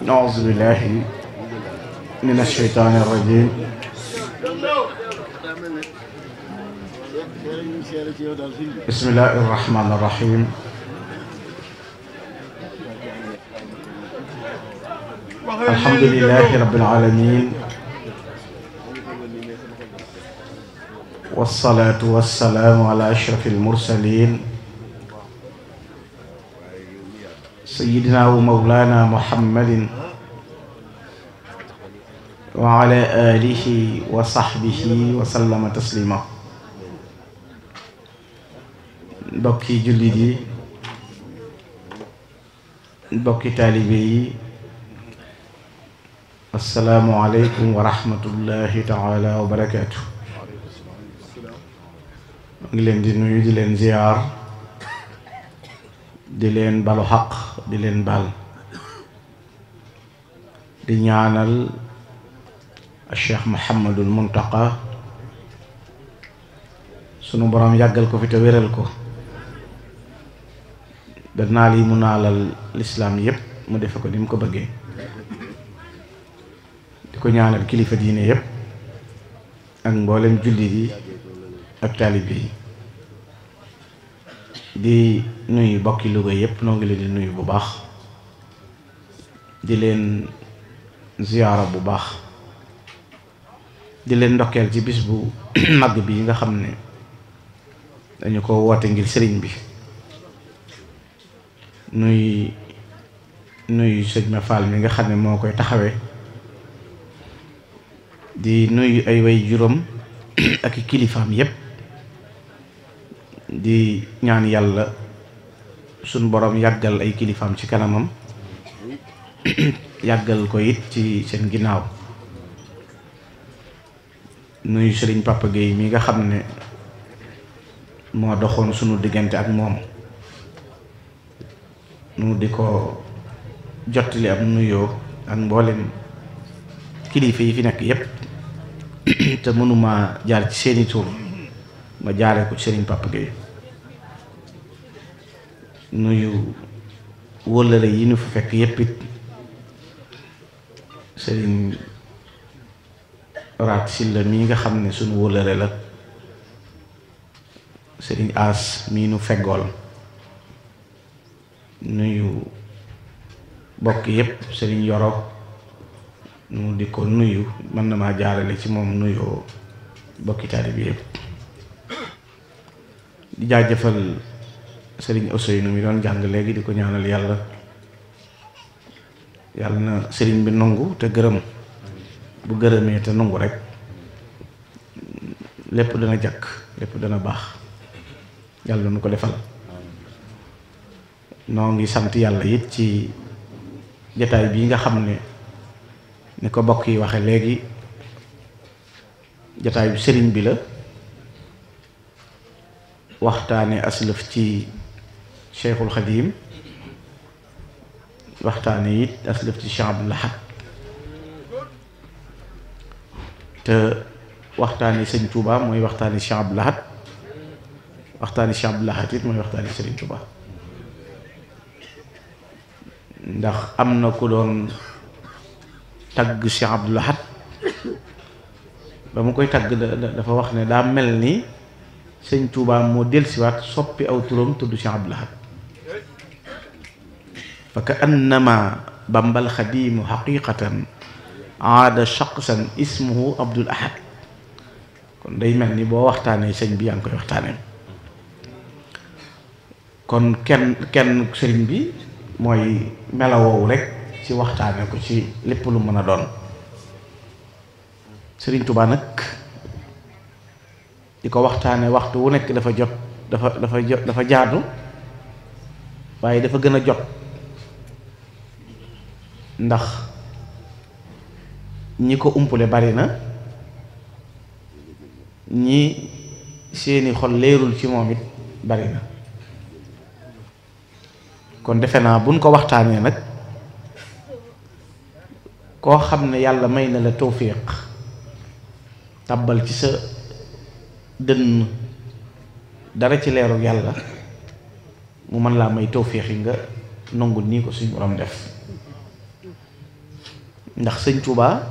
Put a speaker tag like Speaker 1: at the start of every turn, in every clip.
Speaker 1: أعوذ بالله من الشيطان الرجيم بسم الله الرحمن الرحيم الحمد لله رب العالمين والصلاة والسلام على أشرف المرسلين سيدنا ومولانا محمد وعلى آله وصحبه وسلم تسليما. بوكي جلدي بوكي طالبي السلام عليكم ورحمة الله تعالى وبركاته. ngi leen di nuyu di leen ziar di leen balu xaq di leen bal di ñaanal Cheikh Mouhamadul Muntaqa sunu borom yàggal ko fi te wéral ko ba naal yi mu naalal lislaam yépp mu defe ko ni mu ko bëggee di ko ñaanal kilifa diine yépp ak mboolem jullit yi ak taalibe yi di nuyu bokki Louga yépp noo ngi leen di nuyu bu baax di leen ziyaara bu baax di leen ndokkeel ci bis bu mag bi nga xam ne dañu ko woote ngir sëriñ bi nuyu sëñ ma Fall mi nga xam ne moo koy taxawee di nuyu ay way juróom ak i kilifaam yépp di ñaan yàlla suñ borom yàggal ay kilifaam ci kanamam yàggal ko it ci seen ginnaaw nuyu sëriñ Papa Gueye mi nga xam ne moo doxoon sunu diggante ak moom nu di ko jottali am nuyoo ak mboolem kilifa yi fi nekk yépp te mënuma jaar ci seeni tur ma jaaree ko sëriñ Papa Gueye nuyu wóllëre yi nu fa fekk yépp it sëriñ Raat Silla mii nga xam ne sunu wóllëre la sëriñ As mii nu feggool nuyu bokk yépp sëriñ Yoro nu di ko nuyu mën na maa jaarale ci moom nuyoo bokki taalibe bi yépp di jaajëfal sëriñ Ousseynou mi doon jàng léegi di ko ñaanal yàlla na sëriñ bi nangu te gërëm bu gërëmee te nangu rek lépp dana jàkk lépp dana baax yàlla nu ko defal noo ngi sant yàlla it ci jataay bii nga xam ne ni ko bokk yi waxe léegi jataay bi sëriñ bi la waxtaane aslëf ci Cheikhul Khadim waxtaane it aslëf ci Cheikh Abdou Lahad te waxtaane sëñ Touba mooy waxtaane Cheikh Abdou Lahad waxtaane Cheikh Abdou Lahad it mooy waxtaane sëriñ Touba ndax am na ku doon tagg Cheikh Abdou Lahad ba mu koy tagg dafa wax ne daa mel ni sëñ Touba moo dellusiwaat soppi aw turam tudd Cheikh Abdou Lahad fa ka annama bambal xadimu xaqiqatan aada shaqsan ismuhu Abdul Ahad kon day mel ni boo waxtaanee sëñ bi yaa ngi koy waxtaanee kon kenn sëriñ bi mooy melawoowu rek ci waxtaane ko ci lépp lu mën a doon sëriñ Touba nag di ko waxtaane waxtu wu nekk dafa jot dafa jaadu waaye dafa gën a jot ndax ñi ko umpule bari na ñi seeni xol leerul ci moom it bari na kon defe naa buñ ko waxtaanee nag koo xam ne yàlla may na la tawfiq tàbbal ci sa dënn dara ci leeru yàlla mu mën laa may tawféex yi nga nangul nii ko suñu borom def. ndax sëñ Tuubaa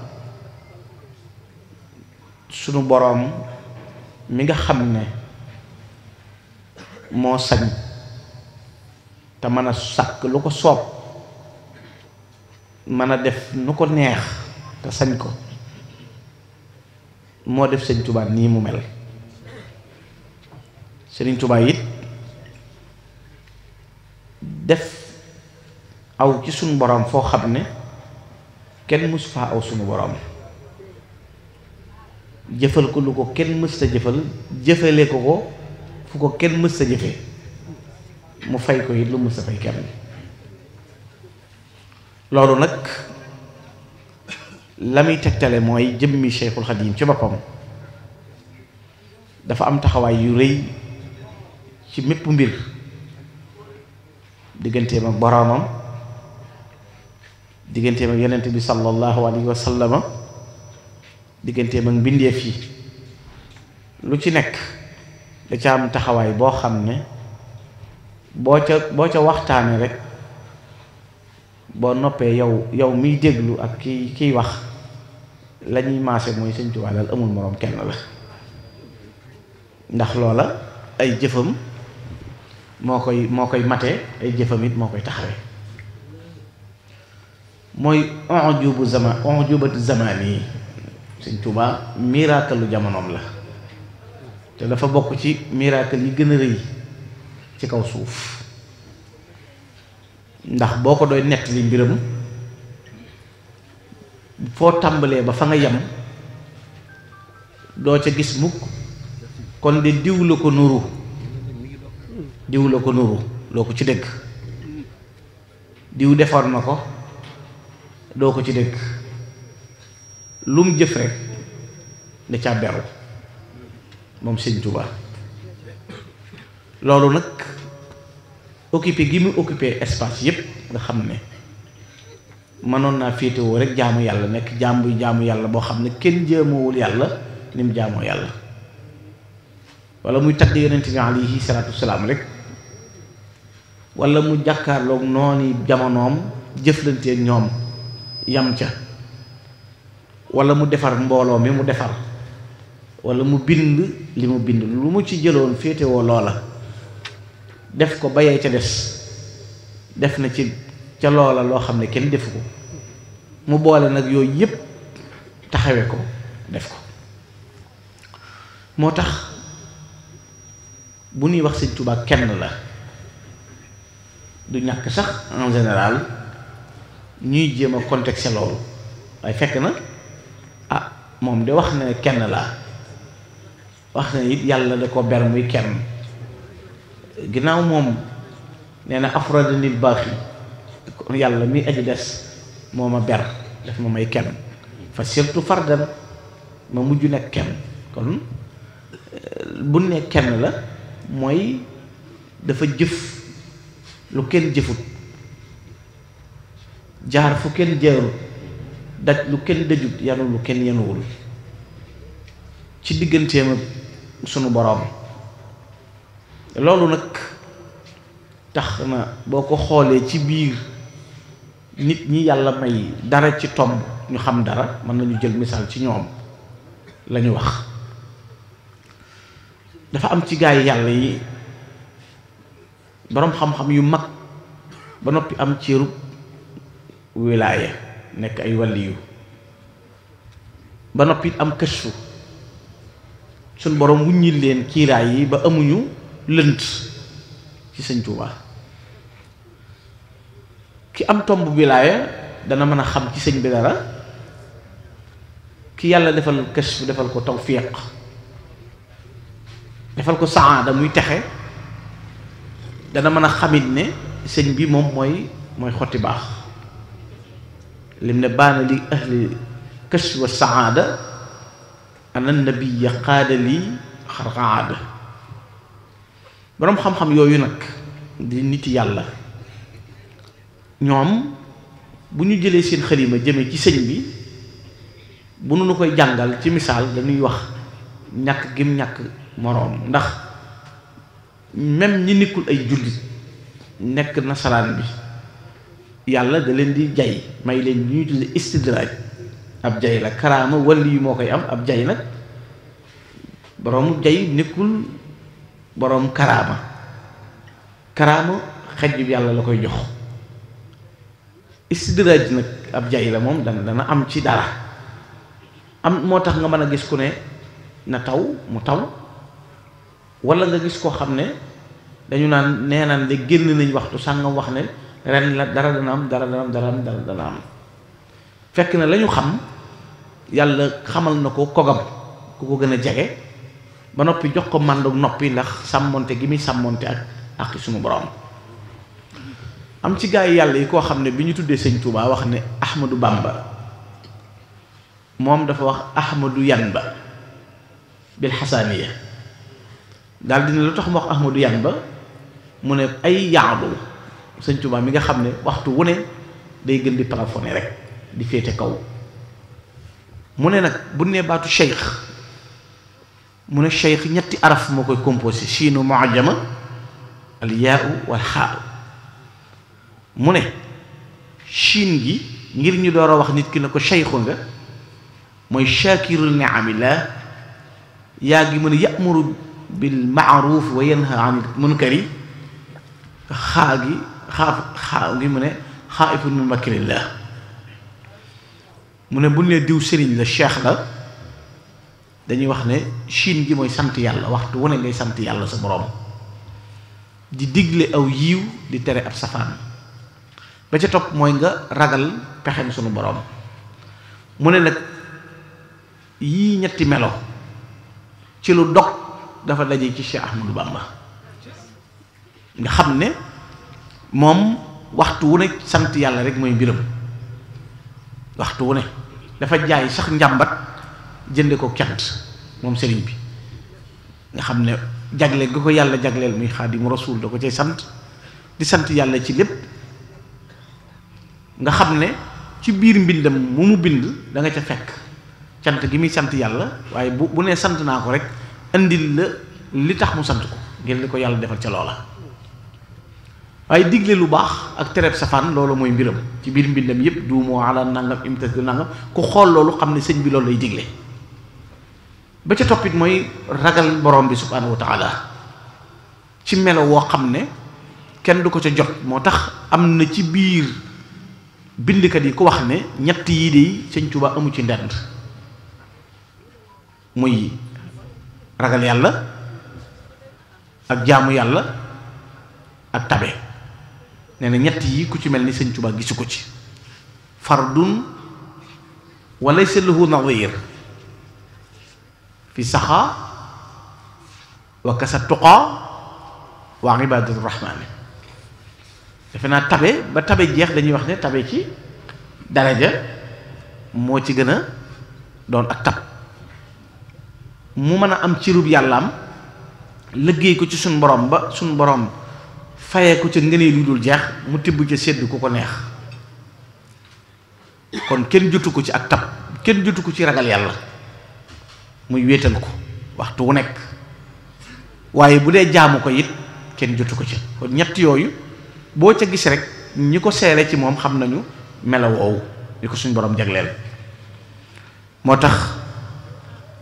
Speaker 1: sunu boroom mi nga xam ne moo sañ te mën a sàkk lu ko soob mën a def nu ko neex te sañ ko, moo def sëñ Tuubaa nii mu mel. sëriñ Tuubaa it def aw ci sunu boroom foo xam ne kenn mësu faa aw sunu boroom, jëfal ko lu ko kenn mës ta jëfal, jëfale ko fu ko kenn mës ta jëfe, mu fay ko it lu mës ta fay kenn. loolu nag la muy tegtale mooy jëmmi Cheikhul Khadim ci boppam dafa am taxawaay yu rëy ci mépp mbir, digganteem ak boroomam, digganteem ak yonent bi sallallahu alayhi wa sallama, digganteem ak mbindeef yi, lu ci nekk da ca am taxawaay boo xam ne boo ca waxtaane rek boo noppee yow miy déglu ak kiy wax la ñuy maase mooy Sëñ Tuubaa daal amul moroom kenn la. ndax loola ay jëfam moo koy mate, ay jëfam it moo koy taxawe. mooy ujubatu zaman yi. Sëñ Tuubaa miracle lu jamonoom la te dafa bokk ci miracle yi gën a rëy ci kaw suuf, ndax boo ko doy nettali mbiram foo tàmbalee ba fa nga yem doo ca gis mukk kon de diw la ko nuru loo ko ci dëgg, diw defar na ko doo ko ci dëgg. lu mu jëf rek da ca beru moom Sëñ Tuubaa. loolu nag occupé gi mu occupé espace yépp nga xam ne mënoon naa féetewoo rek jaamu yàlla, nekk jaamu yàlla boo xam ne kenn jaamoowul yàlla ni mu jaamoo yàlla, wala muy tagg yonent bi alayhi salaatu wasalaam rek, wala mu jàkkaarloog nooni jamonoom jëflanteeg ñoom yam ca, wala mu defar mbooloo mi mu defar, wala mu bind li mu bind, lu mu ci jëloon féetewoo loola def ko bayee ca des, def na ci ca loola loo xam ne kenn defu ko, mu boole nag yooyu yépp taxawe ko def ko. moo tax bu ñuy wax Sëñ Tuubaa kenn la du ñàkk sax en général ñuy jéem a contexte loolu, waaye fekk na moom de wax na kenn laa, wax na it yàlla da ko ber muy kenn. ginnaaw moom nee na afradanil baaxi, yàlla mi aji des moo ma ber daf ma may kenn, fa surtout fardan ma mujj nekk kenn. kon bu ne kenn la mooy dafa jëf lu kenn jëfut, jaar fu kenn jaarut, daj lu kenn dajut, yanu lu kenn yanuwul ci digganteem ak sunu boroom. loolu nag tax na boo ko xoolee ci biir nit ñi yàlla may dara ci tomb ñu xam dara, mën nañu jël misaal ci ñoom la ñu wax. dafa am ci gaay yàlla yi boroom xam-xam yu mag ba noppi am cërub wilaaya, nekk ay waliyu ba noppi am kashfu, suñ boroom wuññil leen kiiraay yi ba amuñu lënt ci Sëñ Tuubaa. ki am tomb wilaaya dana mën a xam ci sëñ bi dara, ki yàlla defal kashfu defal ko tawfiq, defal ko saada muy texe, dana mën a xamit ne sëñ bi moom mooy xotti baax. lim ne baana li ahli kashf wa saada ana nabiyya qaada li xarqaada. boroom xam-xam yooyu nag di nit yàlla, ñoom bu ñu jëlee seen xalima jëme ci sëñ bi, bu nu koy jàngal ci misaal dañuy wax ñàkk gim ñàkk moroom. ndax même ñi nekkul ay jullit nekk nasaraan bi yàlla da leen di jay may leen ñuy tudde istidraaj ab jay la. karaama wàlli yu moo koy am, ab jay nag boroom jay nekkul boroom karaama. karaama xej bi yàlla la koy jox. istidraaj nag ab jay la moom dana am ci dara. am moo tax nga mën a gis ku ne na taw mu taw, walla nga gis koo xam ne dañu naan nee naan de génn nañ waxtu sàngam wax ne ren la dara dana am dara dana am fekk na la ñu xam yàlla xamal na ko kogam ku ko gën a jege ba noppi jox ko màndu noppi ndax sàmmonte gi muy sàmmonte ak suñu borom. am ci gaa yi yàlla yi koo xam ne bi ñu tuddee sëñ Touba wax ne Ahmadou Bamba, moom dafa wax Ahmadou Yanba bil xasaaniya. daal dina lu tax mu wax Ahmadou Yanba mu ne ay yaadu sëñ Touba mi nga xam ne waxtu wu ne day gën di plafonné rek di féete kaw. mu ne nag bu ne baatu cheikh, mu ne cheikh ñetti araf moo koy composé: chiinu muajama, al yaau wal xaa. mu ne chiin gi ngir ñu door a wax nit ki ne ko cheikhu nga mooy shaakirul niamillah. yaa gi mu ne yamuru bil maaruf wa yanha anil munkari. xaa gi mu ne xaaifun min makrillah. mu ne bu ne diw sëriñ la cheikh la dañuy wax ne chiin gi mooy sant yàlla, waxtu wu ne ngay sant yàlla sa borom, di digle aw yiw di tere ab safaan. ba ca topp mooy nga ragal pexem sunu borom. mu ne nag yii ñetti melo ci lu dog dafa daje ci Cheikh Ahmadou Bamba, nga xam ne moom waxtu wu ne sant yàlla rek mooy mbiram. waxtu wu ne dafa jaay sax njàmbat jënde ko cant moom sëriñ bi, nga xam ne jagle ga ko yàlla jagleel muy Xaadimu Rasuul da ko cay sant, di sant yàlla ci lépp. nga xam ne ci biir mbindam mu bind da nga ca fekk cant gi muy sant yàlla, waaye bu nee sant naa ko rek indil la li tax mu sant ko ngir li ko yàlla defal ca loola. waaye digle lu baax ak tereb safaan loolu mooy mbiram ci biir mbindam yépp. duumoo ala nangam imtas du nangam ku xool loolu xam ne sëñ bi loolu lay digle. ba ca toppit mooy ragal borom bi subhaanahu wa taala ci melo woo xam ne kenn du ko ca jot. moo tax am na ci biir bindkat yi ku wax ne ñett yii de sëñ Tuubaa amu ci ndend, muy ragal yàlla ak jaamu yàlla ak tabe. nee na ñett yi ku ci mel ni sëñ Tuubaa gisu ko ci. fardun wa laysa lahu nadir fi saxaa wa kasa tuqaa wa ibadatu rahmaani. defe naa tabe ba tabe jeex dañuy wax ne tabe ci daraja moo ci gën a doon ak tab. mu mën a am cirub yàllaam liggéey ko ci suñ borom ba suñ borom fayee ko ca ngëneel yu dul jeex, mu tibb ca sedd ku ko neex. kon kenn jotu ko ci ak tab, kenn jotu ko ci ragal yàlla muy wéetal ko waxtu wu nekk. waaye bu dee jaamu ko it kenn jotu ko ci. kon ñett yooyu boo ca gis rek ñi ko seere ci moom xam nañu melo woowu li ko suñ borom jagleel. moo tax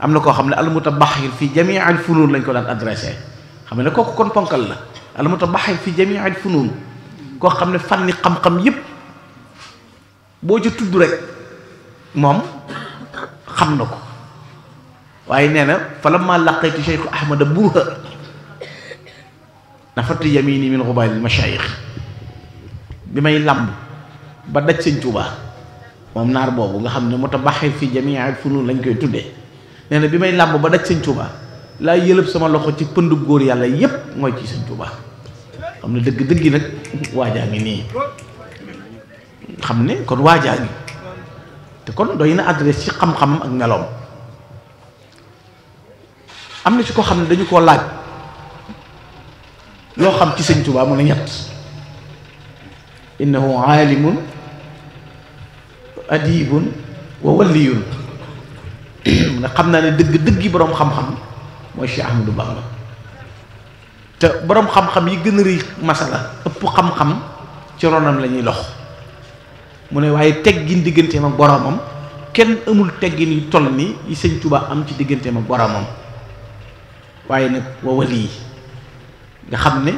Speaker 1: am na koo xam ne almutabaxir fi jamii al funuun lañ ko daan adressé. xam ne kooku kon ponkal la. almutabaxir fi jamii al funuun koo xam ne fànni xam-xam yépp boo ca tudd rek moom xam na ko. waaye nee na falamma laqaytu Cheikh Ahmada Burha nafatu yamini min xubaaril mashayix. bi may làmb ba daj sëñ Tuubaa moom naar boobu nga xam ne mutabaxir fi jamii al funuun lañ koy tuddee. nee na bi may làmb ba daj sëñ Tuubaa laa yëlëb sama loxo ci pëndub góor yàlla yépp mooy ci sëñ Tuubaa. xam ne dëgg nag waajaa ngi nii, xam ne kon waajaa ngi te kon doy na adresse ci xam-xam ak meloom. am na ci ko xam ne dañu koo laaj loo xam ci sëñ Tuubaa mu ne ñett: innahu aalimun adibun wa waliyun. mu ne xam naa ne dëgg dëggi boroom xam-xam mooy Cheikh Ahmadou Bamba. te boroom xam-xam yi gën a rëy masala ëpp xam-xam ci ronam la ñuy lox mu ne waaye teggin digganteem ak boroomam kenn amul teggin yu toll ni yi sëñ Tuubaa am ci digganteem ak boroomam waaye nag wa wali nga xam ne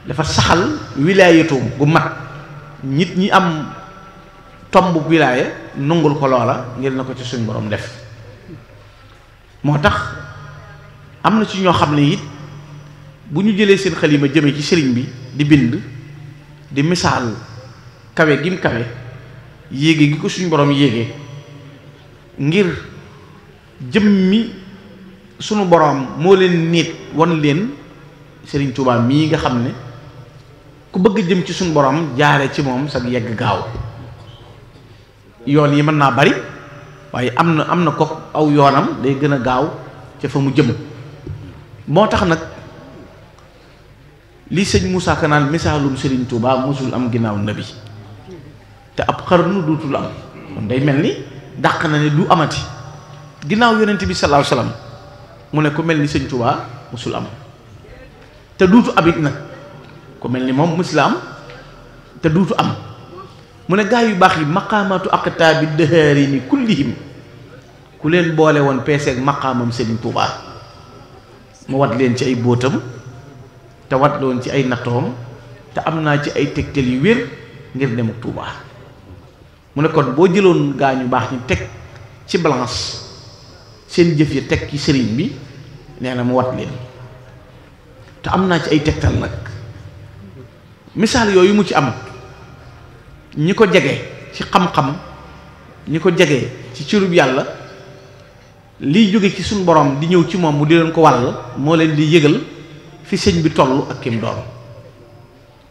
Speaker 1: dafa saxal wilaayatoom bu mat nit ñi am tomb wilaaya nungul ko loola ngir na ko ci suñ borom def moo tax am na ci ñoo xam ne it bu ñu jëlee seen xalima jëme ci sëriñ bi di bind di misaal kawe gim kawe yéege gi ko suñ borom yéege ngir jëmmi sunu borom moo leen nit wan leen sëriñ Tuubaa mii nga xam ne ku bëgg jëm ci suñu borom jaare ci moom sag yegg gaaw yoon yi mën naa bari waaye am na ko aw yoonam day gën a gaaw ca fa mu jëm moo tax nag li sëñ Moussa Ka naan misaalum sëriñ Tuubaa mosul am ginnaaw nabi te ab xarnu duutul am kon day mel ni dàq na ne du amati ginnaaw yonent bi sallallahu alayhi wasallam mu ne ku mel ni sëñ Tuubaa mosul am te duutu abit nag ku mel ni moom mës la am te duutu am mu ne gaa yu baax yi maqaamatu aqtaabi dëhaari ni kullihim ku leen boole woon peeseeg maqaamam Sëriñ Tuubaa mu wat leen ci ay bóotam te wat loon ci ay nattoom te am naa ci ay tegtal yu wér ngir dem ak Tuubaa mu ne kon boo jëloon gaa ñu baax ñi teg ci balance seen jëf yi teg ci sëriñ bi nee na mu wat leen te am naa ci ay tegtal nag misaal yooyu mu ci am ñi ko jege ci xam-xam ñi ko jege ci cërub yàlla liy jóge ci suñu borom di ñëw ci moom mu di leen ko wàll moo leen di yëgal fi sëñ bi toll ak kim doon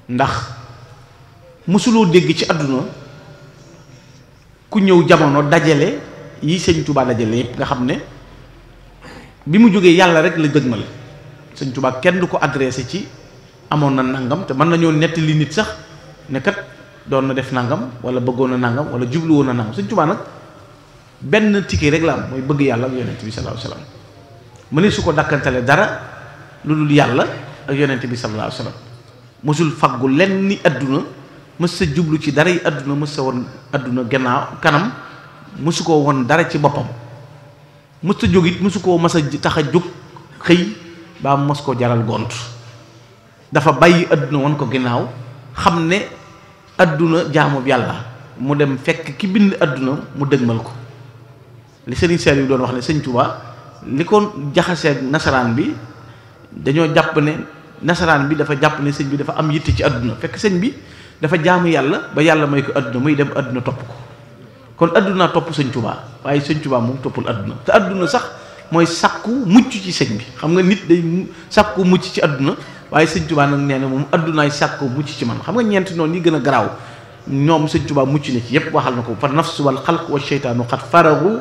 Speaker 1: ndax mësuloo dégg ci àdduna ku ñëw jamono dajale yi sëñ Tuubaa dajale yépp nga xam ne bi mu jógee yàlla rek la dëgmal sëñ Tuubaa kenn du ko adressé ci amoon na nangam te mën nañoo nettali nit sax ne kat doon na def nangam wala bëggoon na nangam wala jublu woon na nangam sëñ Tuubaa nag benn ticket rek la am mooy bëgg yàlla ak yonent bi sallallahu alayhi wasallam mu ne su ko dakkantale dara lu dul yàlla ak yonent bi sallallahu alayhi wasallam mësul faggu lenn ni àdduna mës sa jublu ci dara yi àdduna mës sa won àdduna gannaaw kanam mësu koo won dara ci boppam mës sa jóg it mësu koo mës a tax a jóg xëy baa mës koo jaral gont dafa bàyyi àdduna won ko ginnaaw xam ne àdduna jaamu yàlla mu dem fekk ki bind àdduna mu dëgmal ko li Serigne Saliou doon wax ne sëñ Touba li ko jaxasee nasaraan bi dañoo jàpp ne nasaraan bi dafa jàpp ne sëñ bi dafa am yitte ci àdduna fekk sëñ bi dafa jaamu yàlla ba yàlla may ko àdduna muy dem àdduna topp ko kon àdduna topp sëñ Touba waaye sëñ Touba moom toppul àdduna te àdduna sax mooy sàkku mucc ci sëñ bi xam nga nit day sàkku mucc ci àdduna waaye sëñ Touba nag nee na moom àddunaay sàkku mucc ci man xam nga ñeenti noonu yi gën a garaaw ñoom sëñ Touba mucc na ci yépp waxal na ko fa nafsu wal xalq wa sheytaanu xat faragu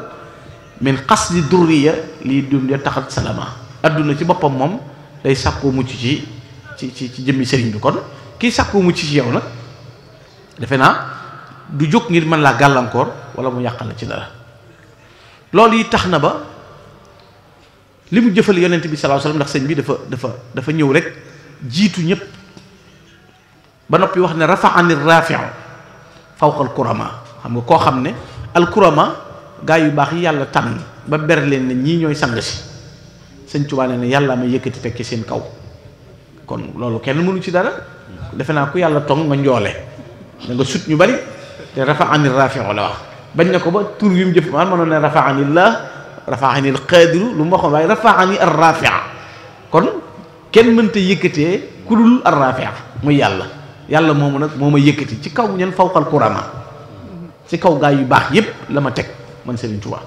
Speaker 1: min qasdi durriya lii dunya taxat salama àdduna ci boppam moom day sàkku mucc ci jëmmi sëriñ bi kon kii sàkku mucc ci yow nag defe naa du jóg ngir mën laa gàllankoor wala mu yàqal la ci dara loolu yi tax na ba li mu jëfal yonent bi sallallahu alayhi wasallam ndax sëñ bi dafa ñëw rek jiitu ñëpp ba noppi wax ne rafa'ani rafi'u fawqa al kurama xam nga koo xam ne al kurama gaa yu baax yi yàlla tànn ba ber leen ne ñii ñooy sang si sëñ Tuubaa ne yàlla ma yëkkati teg ci seen kaw kon loolu kenn mënu ci dara defe naa ku yàlla tong nga njoole da nga sut ñu bari te rafa'ani rafi'u la wax bañ na ko ba tur yu mu jëf man mënoon ne rafa'anillah rafa'ani al-qaadiru lu mu waxoon waaye rafa'ani ar-rafi' kon kenn mënta yëkkatee ku dul ar-rafi' muy yàlla moomu nag moo ma yëkkati ci kaw ñen fawqal kurama ci kaw gaa yu baax yépp la ma teg man Serigne Touba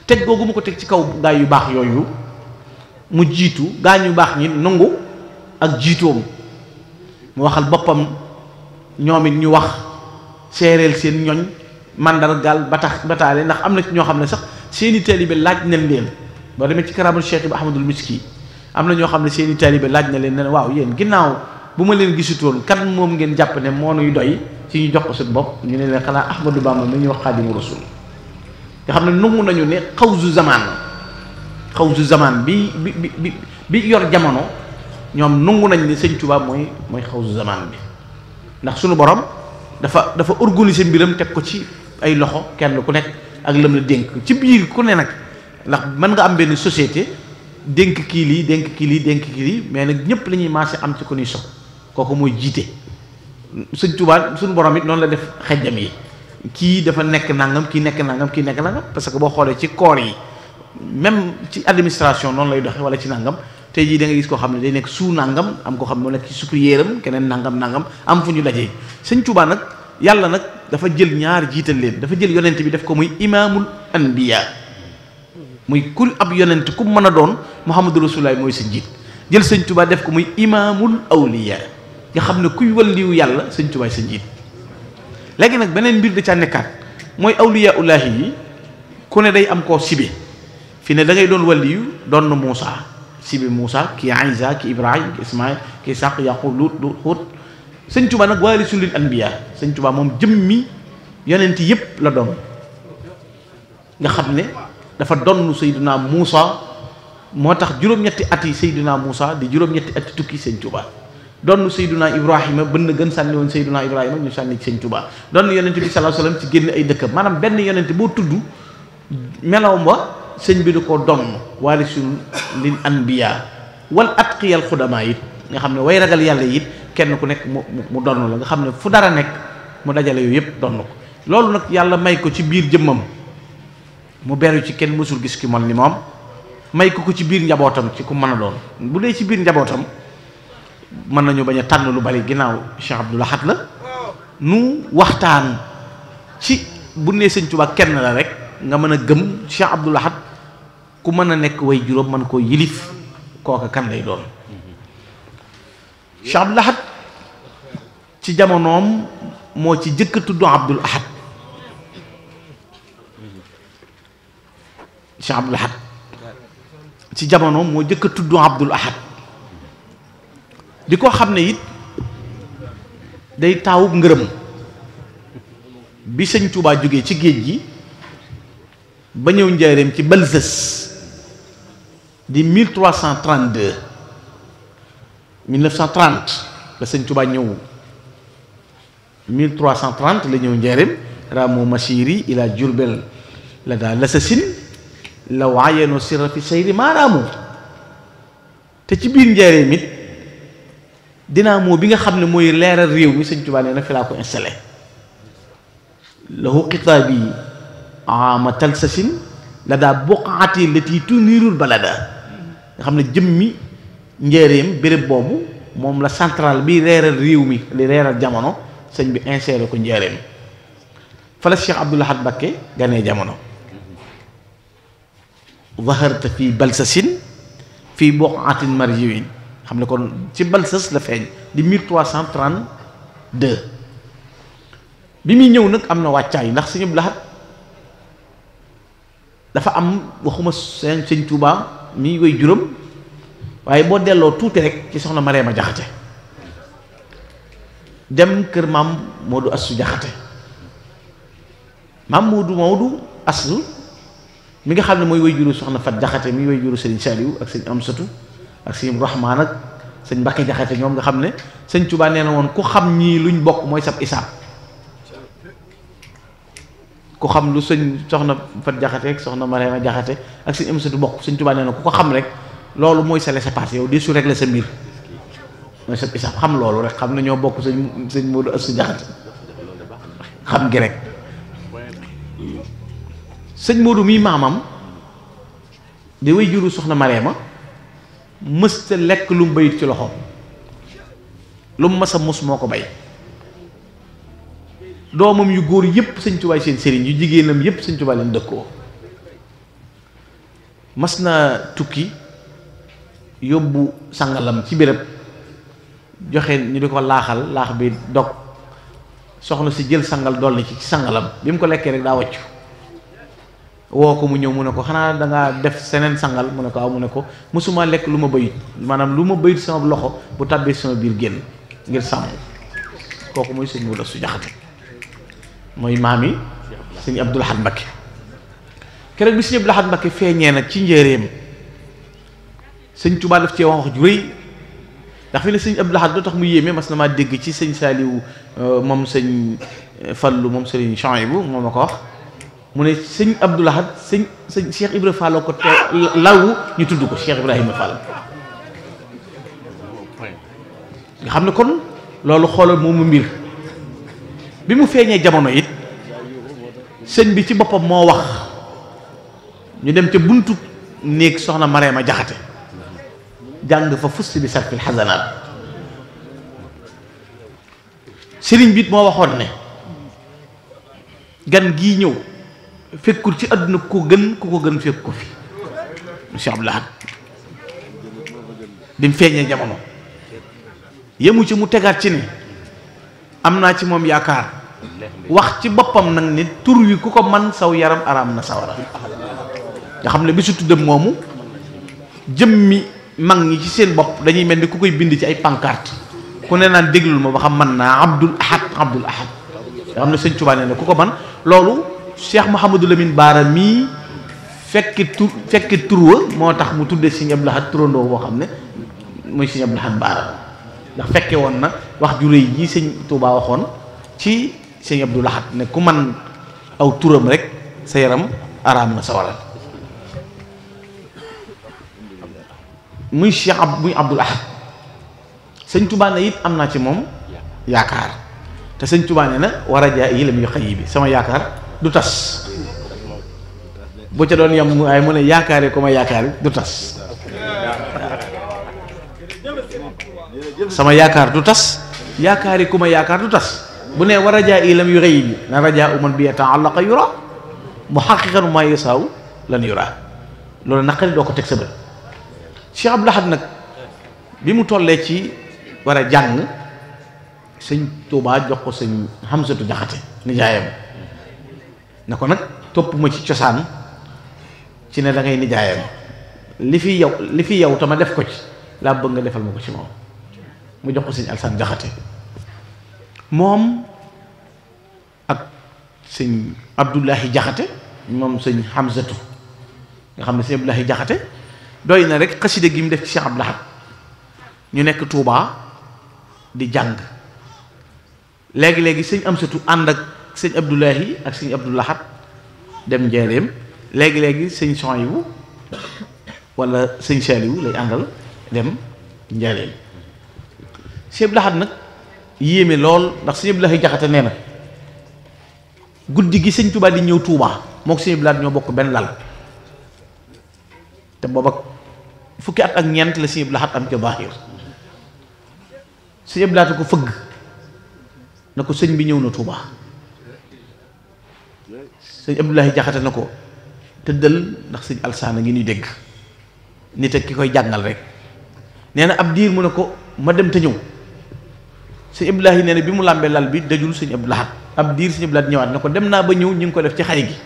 Speaker 1: teg googu mu ko teg ci kaw gaa yu baax yooyu mu jiitu gaa ñu baax ñi nangu ak jiitoom mu waxal boppam ñoom it ñu wax seereel seen ñoñ mandargaal bataale ndax am na ci ñoo xam ne sax seeni taalibe laaj nañ leen boo demee ci karaamul Cheikh Ibrahima Ahmadul Miski am na ñoo xam ne seeni taalibe laaj na leen ne waaw yéen ginnaaw bu ma leen gisutoon kan moom ngeen jàpp ne moo nuy doy ci ñu jox ko suñu bopp ñu ne leen xanaa Ahmadou Bamba mi ñuy wax Xaadimu Rasuul nga xam ne nangu nañu ne xawsu zamaan bi yor jamono ñoom nungu nañ ni sëñ Tuubaa mooy xawsu zamaan bi ndax suñu borom dafa organiser mbiram teg ko ci ay loxo kenn ku nekk ak lëm la dénk ci biir ku ne nag ndax mën nga am benn société dénk kii lii dénk kii lii dénk kii lii mais nag ñëpp la ñuy marché am ci ku ñuy sox kooku mooy jiite sëñ Tuubaa suñu borom it noonu la def xejjam yi kii dafa nekk nangam kii nekk nangam kii nekk nangam parce que boo xoolee ci corps yi même ci administration noonu lay doxe wala ci nangam tey jii da nga gis koo xam ne day nekk sous nangam am koo xam ne moo nekk ci supérieur am keneen nangam am fu ñu dajee sëñ Tuubaa nag yàlla nag dafa jël ñaar jiital leen dafa jël yonent bi def ko muy imaamul anbiya muy kul ab yonent ku mën a doon Muhammadu Rasulullah mooy sa njiit jël sëñ Tuubaa def ko muy imaamul awliya nga xam ne kuy walliwu yàlla sëñ Tuubaa sa njiit léegi nag beneen mbir da caa nekkaat mooy awliya ullahi yi ku ne day am koo sibe fi ne da ngay doon waliyu doon na Muusa sibi Muusa kii Isa kii Ibrahim kii Ismaïl kii Isaq Yaqub Lut Hud sëñ Tuubaa nag waarisul lil anbiya sëñ Tuubaa moom jëmmi yonent yépp la doon nga xam ne dafa donn Seydina Muusa moo tax juróom-ñetti at yi Seydina Muusa di juróom-ñetti ati tukki sëñ Tuubaa donn Seydina Ibrahima bënn gën sànni woon Seydina Ibrahima ñu sànni ci sëñ Tuubaa donn yonent bi sallallahu alayhi wasallam ci génn ay dëkkam maanaam benn yonent boo tudd melawam wa sëñ bi du ko donn waarisul lil anbiya wal atqiyal xudamaa it nga xam ne way ragal yàlla it kenn ku nekk mu donn la nga xam ne fu dara nekk mu dajale yooyu yëpp donn ko loolu nag yàlla may ko ci biir jëmmam mu beru ci kenn mësul gis ki mel ni moom may ko ci biir njabootam ci ku mën a doon bu dee ci biir njabootam mën nañu bañ a tànn lu bari ginnaaw Cheikh Abdoul Ahad la nu waxtaan ci bu nee sëñ Tuubaa kenn la rek nga mën a gëm Cheikh Abdoul Ahad ku mën a nekk way juróom mën koo yilif kooka kan lay doon Cheikh Abdoul Ahad ci jamonoom moo ci jëkk a tudd Abdoul Ahad Cheikh Abdoul Ahad ci jamonoom moo jëkk a tudd Abdoul Ahad di ko xam ne it day taawub ngërëm bi sëñ Tuubaa jógee ci géej gi ba ñëw njaareem ci Balsas di 1332 1930 la sëñ Tuubaa ñëw 1330 la ñëw njaareem raamu masiri ila Jurbel la daa lasasin la waayeno sirra fi sayri maaraamu te ci biir njaareem it dynamo bi nga xam ne mooy leeral réew mi sëñ Tuubaa nee na fi laa ko installé lahu xitaabi ama talsasin la daa boqaati lati tuniirul balada nga xam ne jëmmi njaareem béréb boobu moom la central bi leeral réew mi li leeral jamono sëñ bi inséré ko njaareem fa la Cheikh Abdoul Ahad Mbacké ganee jamono zaharta fii balsasin fii boqaatin marjiwin xam ne kon ci Balsas la feeñ di 1332 bi muy ñëw nag am na wàccaay ndax sëñ Abdoul Ahad dafa am waxuma sëñ Tuubaa mi way juróom waaye boo delloo tuuti rek ci soxna Mareema Jaxate dem kër maam Moodu Astu Jaxate maam Moodu Astu mi nga xam ne mooy way juru soxna Fat Jaxate mi way juru sëriñ Saliou ak sëñ Amsatu ak sëñ Rahmaan ak sëñ Mbàkke Jaxate ñoom nga xam ne sëñ Tuubaa nee na woon ku xam ñii luñ bokk mooy sab isaab ku xam lu sëñ soxna Fat Jaxate ak soxna Mariama Jaxate ak sëñ Amsatu bokk sëñ Tuubaa nee na ku ko xam rek loolu mooy sa laissez-passer yow di su régler sa mbir mooy sab isaab xam loolu rek xam ne ñoo bokk sëñ Moodu Astu Jaxate xam gi rek sëñ Moodu mii maamam di way juru soxna Mariama mësta lekk lu mu bayit ci loxo lu mu mës a mus moo ko bay doomam yu góor yépp sëñ Tuubaa seen sëriñ yu jigéenam yépp sëñ Tuubaa leen dëkkoo mas na tukki yóbbu sangalam ci béréb joxe ñu di ko laaxal laax bi dog soxna si jël sangal dolli ci sangalam bi mu ko lekkee rek daa wàccu woo ko mu ñëw mu ne ko xanaa dangaa def seneen sangal mu ne ko aw mu ne ko mësuma lekk lu ma bayit maanaam lu ma bayit sama loxo bu tàbbee sama biir génn ngir sàmm kooku mooy sëñ Moodu Astu Jaxate mooy maami sëñ Abdoul Ahad Mbacké keroog bi sëñ Abdoul Ahad Mbacké feeñee nag ci njëreem sëñ Tuubaa daf cee wax ju rëy ndax fi ne sëñ Abdou Lahad doo tax mu yéeme mas na maa dégg ci sëñ Saliou moom sëñ Fallu moom sëriñ Chouaïbou moom ma ko wax mu ne sëñ Abdou Lahad sëñ Cheikh Ibra Fall ko te lawu ñu tudd ko Cheikh Ibrahima Fall nga xam ne kon loolu xoolal moomu mbir bi mu feeñee jamono it sëñ bi ci boppam moo wax ñu dem ca buntu néeg soxna Mareema Jaxate jàng fa fusti bi sarfil xasanaat sëriñ bi it moo waxoon ne gan gii ñëw fekkul ci àdduna ku ko gën fekk ko fi Cheikh Abdou Lahad bi mu feeñee jamono yemu ci mu tegaat ci ne am naa ci moom yaakaar wax ci boppam nag ni tur wi ku ko man saw yaram araam na sawara nga xam ne bisu tuddam moomu jëmmi mag ñi ci seen bopp dañuy mel ni ku koy bind ci ay pancarte ku ne naan déglul ma ba xam man naa Abdul Ahad nga xam ne sëñ Tuubaa nee na ku ko man loolu Cheikh Mouhamadou Lamine Baara mii fekki tur wa moo tax mu tuddee sëñ Abdou Lahad turandoo boo xam ne muy sëñ Abdou Lahad Baara ndax fekke woon na wax ju rëy ji sëñ Tuubaa waxoon ci sëñ Abdou Lahad ne ku man aw turam rek sa yaram araam na sawara muy muy Abdul Ahad sëñ Tuubaa ne it am naa ci moom yaakaar te sëñ Tuubaa ne na war a jaay yi la muy xëy bi sama yaakaar du tas bu ca doon yam waaye mu ne yaakaare ko ma yaakaar du tas sama yaakaar du tas yaakaari ku ma yaakaar du tas bu ne war a jaay yi la muy xëy bi na rajaa uman bi yata'allaqa yura mu xaqiqan ma yasaaw lan yura loolu naqari doo ko teg sa bët Cheikh Abdou Lahad nag bi mu tollee ci war a jàng sëñ Tuubaa jox ko sëñ Hamsatu Jaxate nijaayam ne ko nag topp ma ci cosaan ci ne da ngay nijaayam li fi yow te ma def ko ci laa bëgg nga defal ma ko ci moom mu jox ko sëñ Alsaan Jaxate moom ak sëñ Abdullahi Jaxate moom sëñ Hamsatu nga xam ne sëñ Abdullahi Jaxate doy na rek xasida gi mu def ci Cheikh Abdou Lahad ñu nekk Touba di jàng léegi-léegi sëñ Amsatu ànd ak sëñ Abdoulahi ak sëñ Abdou Lahad dem Njaaréem léegi-léegi sëñ Souhaïbou wala sëñ Saliou lay àndal dem Njaaréem sëñ Abdou Lahad nag yéeme lool ndax sëñ Abdoulahi Jaxate nee na guddi gi sëñ Touba di ñëw Touba moo ko sëñ Abdou Lahad ñoo bokk benn lal te booba fukki at ak ñeent la sëñ Abdou Lahad am ca Zahir sëñ Abdou Lahad ko fëgg na ko sëñ bi ñëw na Touba sëñ Abdoulahi Jaxate na ko tëddal ndax sëñ Alsaan ngi ñuy dégg nit ak ki koy jàngal rek nee na ab diir mu ne ko ma dem te ñëw sëñ Abdoulahi nee na bi mu làmbee lal bi dajul sëñ Abdou Lahad ab diir sëñ Abdou Lahad ñëwaat na ko dem naa ba ñëw ñu ngi ko def ci xay gi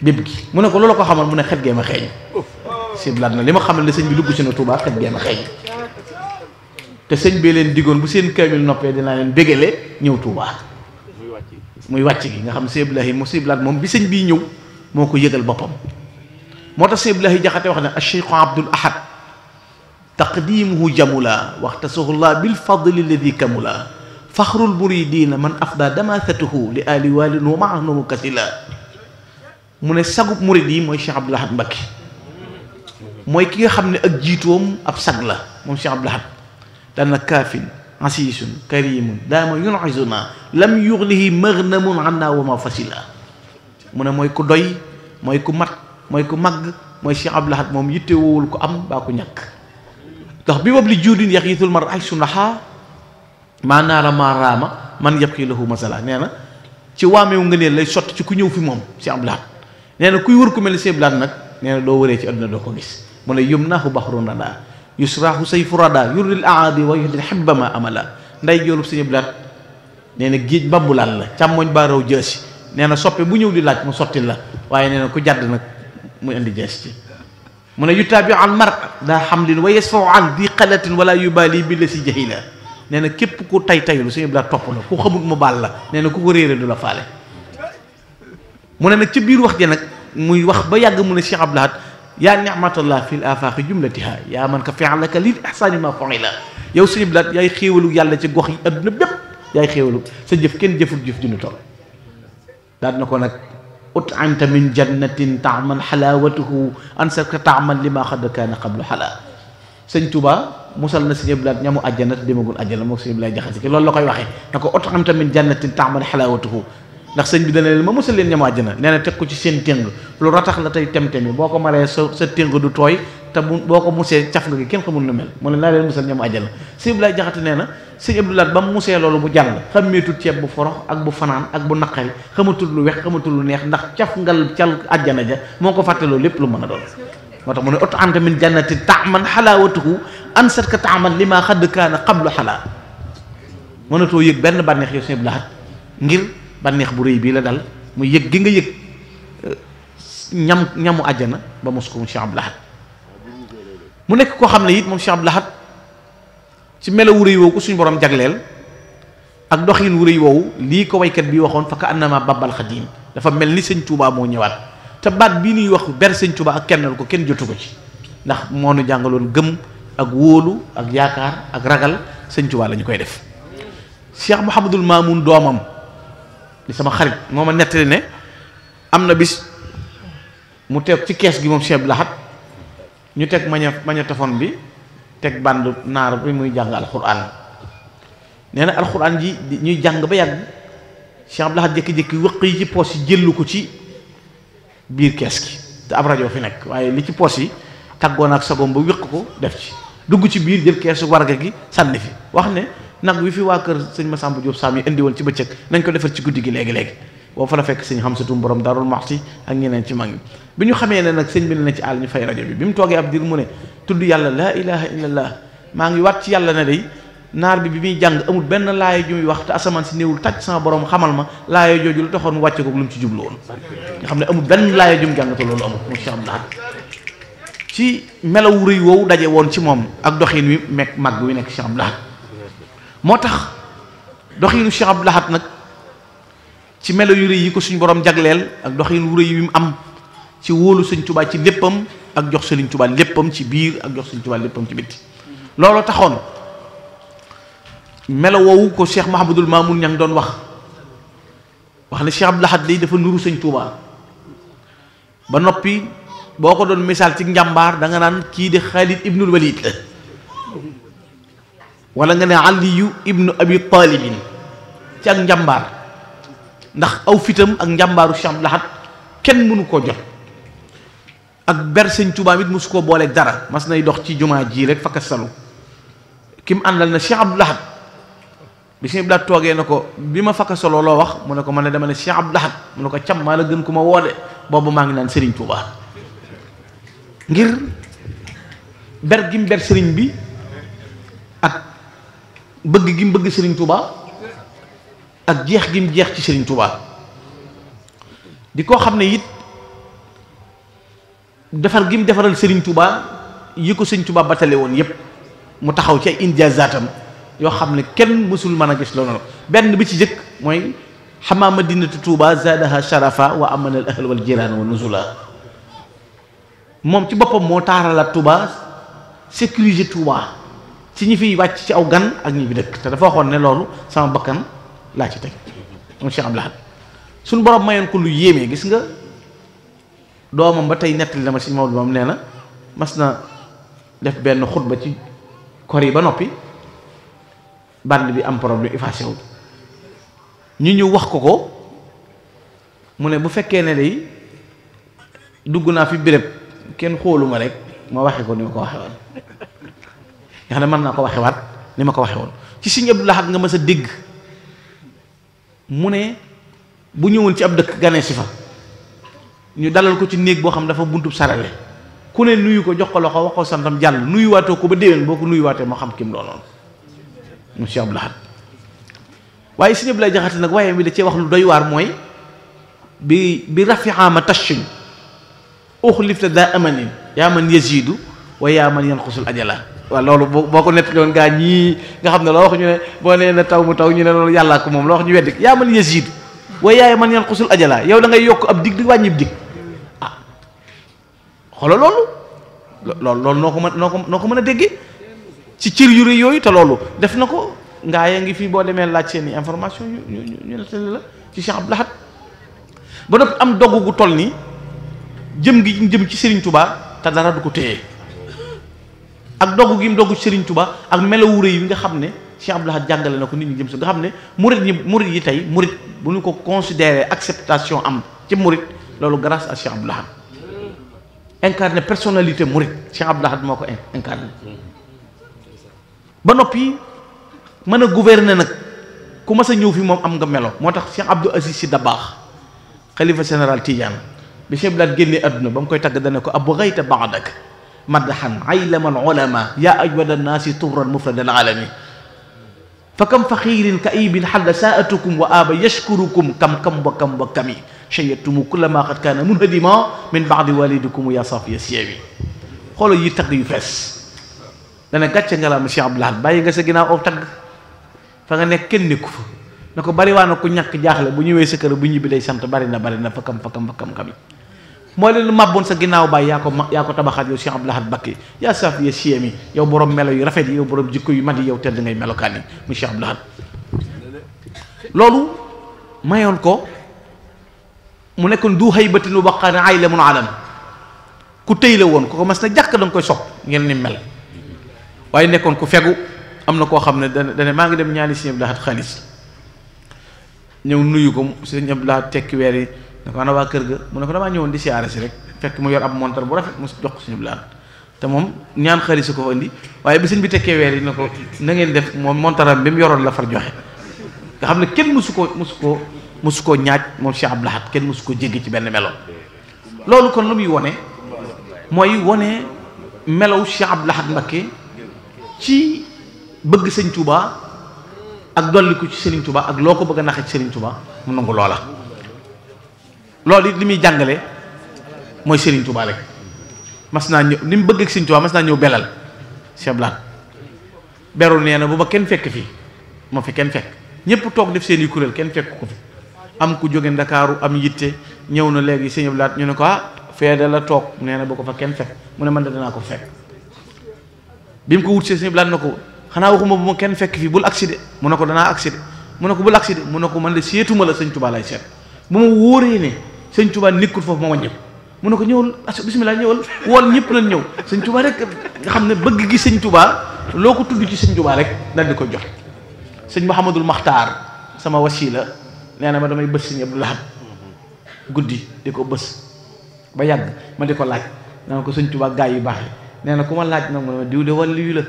Speaker 1: bépp gi mu ne ko loolu ko xamal mu ne xet gee ma xeeñ sëñ Abdou Lahad na li ma xamal ne sëñ bi dugg si na Touba xet gee ma xeeñ te sëñ bee leen diggoon bu seen kaamil noppee dinaa leen bégale ñëw Touba muy wàcc gi nga xam sëñ Abdoulahi mo sëñ Abdou Lahad moom bi sëñ bii ñëw moo ko yëgal boppam moo tax sëñ Abdoulahi Jaxate wax ne acheikhu Abdul Ahad taqdimuhu jamula waxtasahullah bil fadli alladi kamula faxrul muridina man afda damasatuhu li ali walin wa maahnumu kasila mu ne sagub murid yi mooy Cheikh Abdou Lahad Mbacké mooy ki nga xam ne ak jiitoom ab sag la moom Cheikh Abdou Lahad dana kaafin asiisun karimun daama yun'izuna lam yughnihi maghnamun anna wa ma fasila mu ne mooy ku doy mooy ku mat mooy ku màgg mooy Cheikh Abdou Lahad moom yitte woowul ko am baa ko ñàkk ndax bi wab li juudin yaxiitul mar ay sunaha maa naara maa raama man yabqi lahu masala nee na ci waameewu ngëneel lay sotti ci ku ñëw fi moom Cheikh Abdou Lahad nee na kuy wër ku mel ni Cheikh Abdou Lahad nag nee na doo wëree ci àdduna doo ko gis mu ne yumnaahu bahrun rada yusrahu sayfu rada yurdil aadi wa yuhdil xibba ma amala nday joolub Cheikh Abdou Lahad nee na géej mbambulaan la càmmoñ baa raw jësi nee na soppe bu ñëw di laaj mu sotti la waaye nee na ku jàdd nag muy indi jees ci mu ne yutaabi al mar daa xamlin wa yasfau an di xalatin wala yubali bi la si jahila nee na képp ku tay taylu Cheikh Abdou Lahad topp la ku xamut mu baal la nee na ku ko réere du la faale mu ne nag ci biir wax ji nag muy wax ba yàgg mu ne Cheikh Abdou Lahad yaa ni'matallah fil afaqi jumlatiha yaa man ka fi'laka lil ihsani ma fa'ila yow sëñ Abdou Lahad yaay xéewalu yàlla ci gox yi adduna bépp yaay xéewalu sa jëf kenn jëful jëf ju ñu toll daal na ko nag ut'imta min jannatin ta'man halawatuhu ansaka ta'man lima qad kana qablu hala sëñ Touba musal na sëñ Abdou Lahad ñamu àjjana te demagul àjjana moom sëñ Abdoulaye Jaxate ki loolu la koy waxee na ko ut'imta min jannatin ta'man halawatuhu ndax sëñ bi dana leen ma musal leen ñamu àjjana nee na teg ko ci seen téng lu ratax la tey tem-temi boo ko maree sa téng du tooy te boo ko musee caf nga gi kenn xamul nu mel mu ne naa leen musal ñamu àjjana sëñ Abdoulaye Jaxate nee na sëñ Abdou Lahad ba mu musee loolu bu jàll xammeetul ceeb bu forox ak bu fanaan ak bu naqari xamatul lu wex xamatul lu neex ndax caf ngal cal àjjana ja moo ko fàttaloo lépp lu mën a doon moo tax mu ne ut'imta min jannati ta'man halawatuhu ansatka ta'man lima qad kana qablu hala mënatoo yëg benn bànneex yow sëñ Abdou Lahad ngir bànneex bu rëy bii la dal mu yëg gi nga yëg ñamu àjjana ba mos ko mu Cheikh Abdou Lahad mu nekk koo xam ne it moom Cheikh Abdou Lahad ci melo wu rëy woowu ko suñu borom jagleel ak doxin wu rëy woowu lii ko waykat bi waxoon fa ka annama babal xadim dafa mel ni sëñ Touba moo ñëwaat te baat bii nuy wax ber sëñ Touba ak kennal ko kenn jotu ko ci ndax moo nu jàngaloon gëm ak wóolu ak yaakaar ak ragal sëñ Touba la ñu koy def Cheikh Mouhamadul Mamoun doomam di sama xarit moo ma nettali ne am na bis mu teg ci kees gi moom Cheikh Abdou Lahad ñu teg magnétophone bi teg band naar bi muy jàng alxuraan nee na alxuraan ji ñuy jàng ba yàgg Cheikh Abdou Lahad jékki-jékki wëq yi ci poos yi jëllu ko ci biir kees gi te ab rajo fi nekk waaye li ci poos yi tàggoon ak sagom ba wéq ko def ci dugg ci biir jël keesu warga gi sànni fi wax ne nag wi fi waa kër sëñ Massamba Diop Sam yi indi woon ci bëccëg nañ ko defar ci guddi gi léegi-léegi boo fa la fekk sëñ Xamsatu borom Darul Muxti ak ñeneen ci mag ñi bi ñu xamee ne nag sëñ bi ne na ci àll ñu fay rajo bi mu toogee ab dir mu ne tudd yàlla laa ilaha illallah maa ngi waat ci yàlla ne day naar bi muy jàng amul benn laaya ju muy wax te asamaan si néewul tàcc sama borom xamal ma laaya jooju lu taxoon mu wàcce ko lu mu ci jublu woon nga xam ne amul benn laaya ju mu jàng te loolu amul mu Cheikh Abdou Lahad ci melawu rëy woowu daje woon ci moom ak doxin wi mekk màgg wi nekk Cheikh Abdou Lahad moo tax doxinu Cheikh Abdou Lahad nag ci melo yu rëy yi ko suñ borom jagleel ak doxin wu rëy wi mu am ci wóolu sëñ Tuubaa ci léppam ak jox sëriñ Tuubaa léppam ci biir ak jox sëñ Tuubaa léppam ci bitti loolu taxoon melo woowu ko Cheikh Mahamadul Mamoun ña ngi doon wax ne Cheikh Abdou Lahad day dafa nuru sëñ Tuubaa ba noppi boo ko doon misaal ci njàmbaar da nga naan kii di Xaalid ibnul Walid la wala nga ne Aliyu ibnu Abi Talibin ci ak njàmbaar ndax aw fitam ak njàmbaaru Cheikh Abdou Lahad kenn mënu koo jot ak ber sëñ Tuubaa it mosu koo booleeg dara mas nay dox ci jumaa ji rek fakka salu ki mu àndal na Cheikh Abdou Lahad bi Cheikh Abdou Lahad toogee na ko bi ma fakka solo loo wax mu ne ko man ne dama ne Cheikh Abdou Lahad mu ne ko cam maa la gën ku ma woode boobu maa ngi naan Serigne Touba ngir ber gi mu ber Serigne bi ak bëgg gi mu bëgg Serigne Touba ak jeex gi mu jeex ci Serigne Touba di koo xam ne it defar gi mu defaral Serigne Touba yi ko Serigne Touba batale woon yépp mu taxaw ci ay injazaatam yoo xam ne kenn mësul mën a gis loolu benn bi ci jëkk mooy xamaa madinatu Touba zaadaha sharafa wa amana al ahl wal jiraan wa nuzula moom ci boppam moo taaralaat Touba sécuriser Touba ci ñi fiy wàcc ci aw gan ak ñi fi dëkk te dafa waxoon ne loolu sama bakkan laa ci teg moom Cheikh Abdou Lahad suñu borom mayoon ko lu yéemee gis nga doomam ba tey nettali dama si Maodo moom nee na mas na def benn xutba ci kor yi ba noppi band bi am problème effacé wu ñu ñëw wax ko mu ne bu fekkee ne day dugg naa fi béréb kenn xooluma rek ma waxe ko ni ma ko waxe woon nga xam ne mën naa ko waxe waat ni ma ko waxe woon ci Sëriñ Abdou Lahad nga mës a dégg mu ne bu ñëwoon ci ab dëkk ganee si fa ñu dalal ko ci néeg boo xam dafa buntub sarale ku ne nuyu ko jox ko loxo wax ko santam jàll nuyuwaatoo ko ba déwén boo ko nuyuwaatee moo xam kim doonoon mu Cheikh Abdou Lahad waaye Sëriñ Abdoulaye Jaxate nag waaye bi da cee wax lu doy waar mooy bi rafiama tashin uxlifta daa amanin yaa man yazidu wa yaa man yanqusul ajala waaw loolu boo ko nettali woon gaa ñii nga xam ne loo wax ñu ne boo nee na taw mu taw ñu ne loolu yàllaa ko moom loo wax ñu weddi yaa man yazidu wa yaa man yanqusul ajala yow da ngay yokk ab dig di wàññib dig xoolal loolu noo ko mën a déggee ci cër yu rëy yooyu te loolu def na ko ngaa yaa ngi fii boo demee laaj seen i information ñu nettali la ci Cheikh Abdou Lahad ba noppi am dogg gu toll nii jëm ci Serigne Touba te dara du ko téye ak dogg gi mu dogg ci Serigne Touba ak melawu rëy yi nga xam ne Cheikh Abdou Lahad jàngale na ko nit ñi jëm si nga xam ne murit yi tey murit bu ñu ko considéré acceptation am ci murit loolu grâce à Cheikh Abdou Lahad incarné personnalité murit Cheikh Abdou Lahad moo ko incarné ba noppi mën a gouverner nag ku mas a ñëw fi moom am nga melo moo tax Cheikh Abdou Aziz Sy Dabakh xalifa général Tidiane bi Cheikh Abdou Lahad génnee àdduna ba mu koy tagg dane ko abghayta ba'dak madhan aylamal ulama yaa ajwada naasi turan mufradal alami fa kam faxiirin ka ibin xalla saatukum wa aba yashkurukum kam wa kami shayatumu kulla ma qad kaana munhadima min baadi walidikum ya safiya siyabi xoolal yi tagg yu fees dana gàcce nga la ma Cheikh Abdou Lahad bàyyi nga sa ginnaaw aw tagg fa nga nekk kenn nekku fa na ko bari waa na ku ñàkk jaaxle bu ñëwee sa kër bu ñibbi day sant bari na fa kam yi moo leen lu màbboon sa ginnaaw bàyyi yaa ko tabaxaat yow Cheikh Abdou Lahad Mbacké yaa safiya siyabi yow borom melo yu rafet yi yow borom jikko yu mat yi yow tedd ngay melokaan yi mu Cheikh Abdou Lahad loolu mayoon ko mu nekkoon du haybatin wa baqaani ayla mun alam ku tëy la woon ku ko mas na jàkk da nga koy sopp ngeen ni mel waaye nekkoon ku fegu am na koo xam ne dane maa ngi dem ñaani Sëñ Abdou Lahad xaalis ñëw nuyu ko Sëñ Abdou Lahad tekki weer yi ne ko ana waa kër ga mu ne ko damaa ñëwoon di siyaare si rek fekk mu yor ab montar bu rafet mu jox ko Sëñ Abdou Lahad te moom ñaan xaalis ko fa indi waaye bi sëñ bi tekkee weer yi ne ko na ngeen def moom montaram bi mu yoroon la far joxe nga xam ne kenn musu koo ñaaj moom Cheikh Abdou Lahad kenn musu ko jéggi ci benn melo loolu kon lu muy wone mooy wone melow Cheikh Abdou Lahad Mbacké ci bëgg sëñ Touba ak dolliku ci Serigne Touba ak loo ko bëgg a naxe ci Serigne Touba mu nangu loola loolu it li muy jàngale mooy Serigne Touba rek mas naa ñëw ni mu bëgg ak Serigne Touba mas naa ñëw belal Cheikh Abdou Lahad beru nee na bu ma kenn fekk fii ma fi kenn fekk ñëpp toog def seeni kuréel kenn fekk ko fi am ku jóge Ndakaaru am yitte ñëw na léegi Sëñ Abdou Lahad ñu ne ko feede la toog nee na bu ko fa kenn fekk mu ne man de danaa ko fekk bi mu ko wut see Sëñ Abdou Lahad na ko xanaa waxuma bu ma kenn fekk fii bul accidé mu ne ko danaa accidé mu ne ko bul accidé mu ne ko man de seetuma la Sëñ Touba lay seet bu ma wóoree ne Sëñ Touba nekkul foofu ma wàññi mu ne ko ñëwal bismillah ñëwal wool ñëpp nañ ñëw Sëñ Touba rek nga xam ne bëgg gi Sëñ Touba loo ko tudd ci Sëñ Touba rek dal di ko jox sëñ Mouhamadul Makhtar sama wasila nee na ma damay bës Sëñ Abdou Lahad guddi di ko bës ba yàgg ma di ko laaj nee ko Sëñ Touba gaay yu baax yi nee na ku ma laaj nag ma diw de waliyu la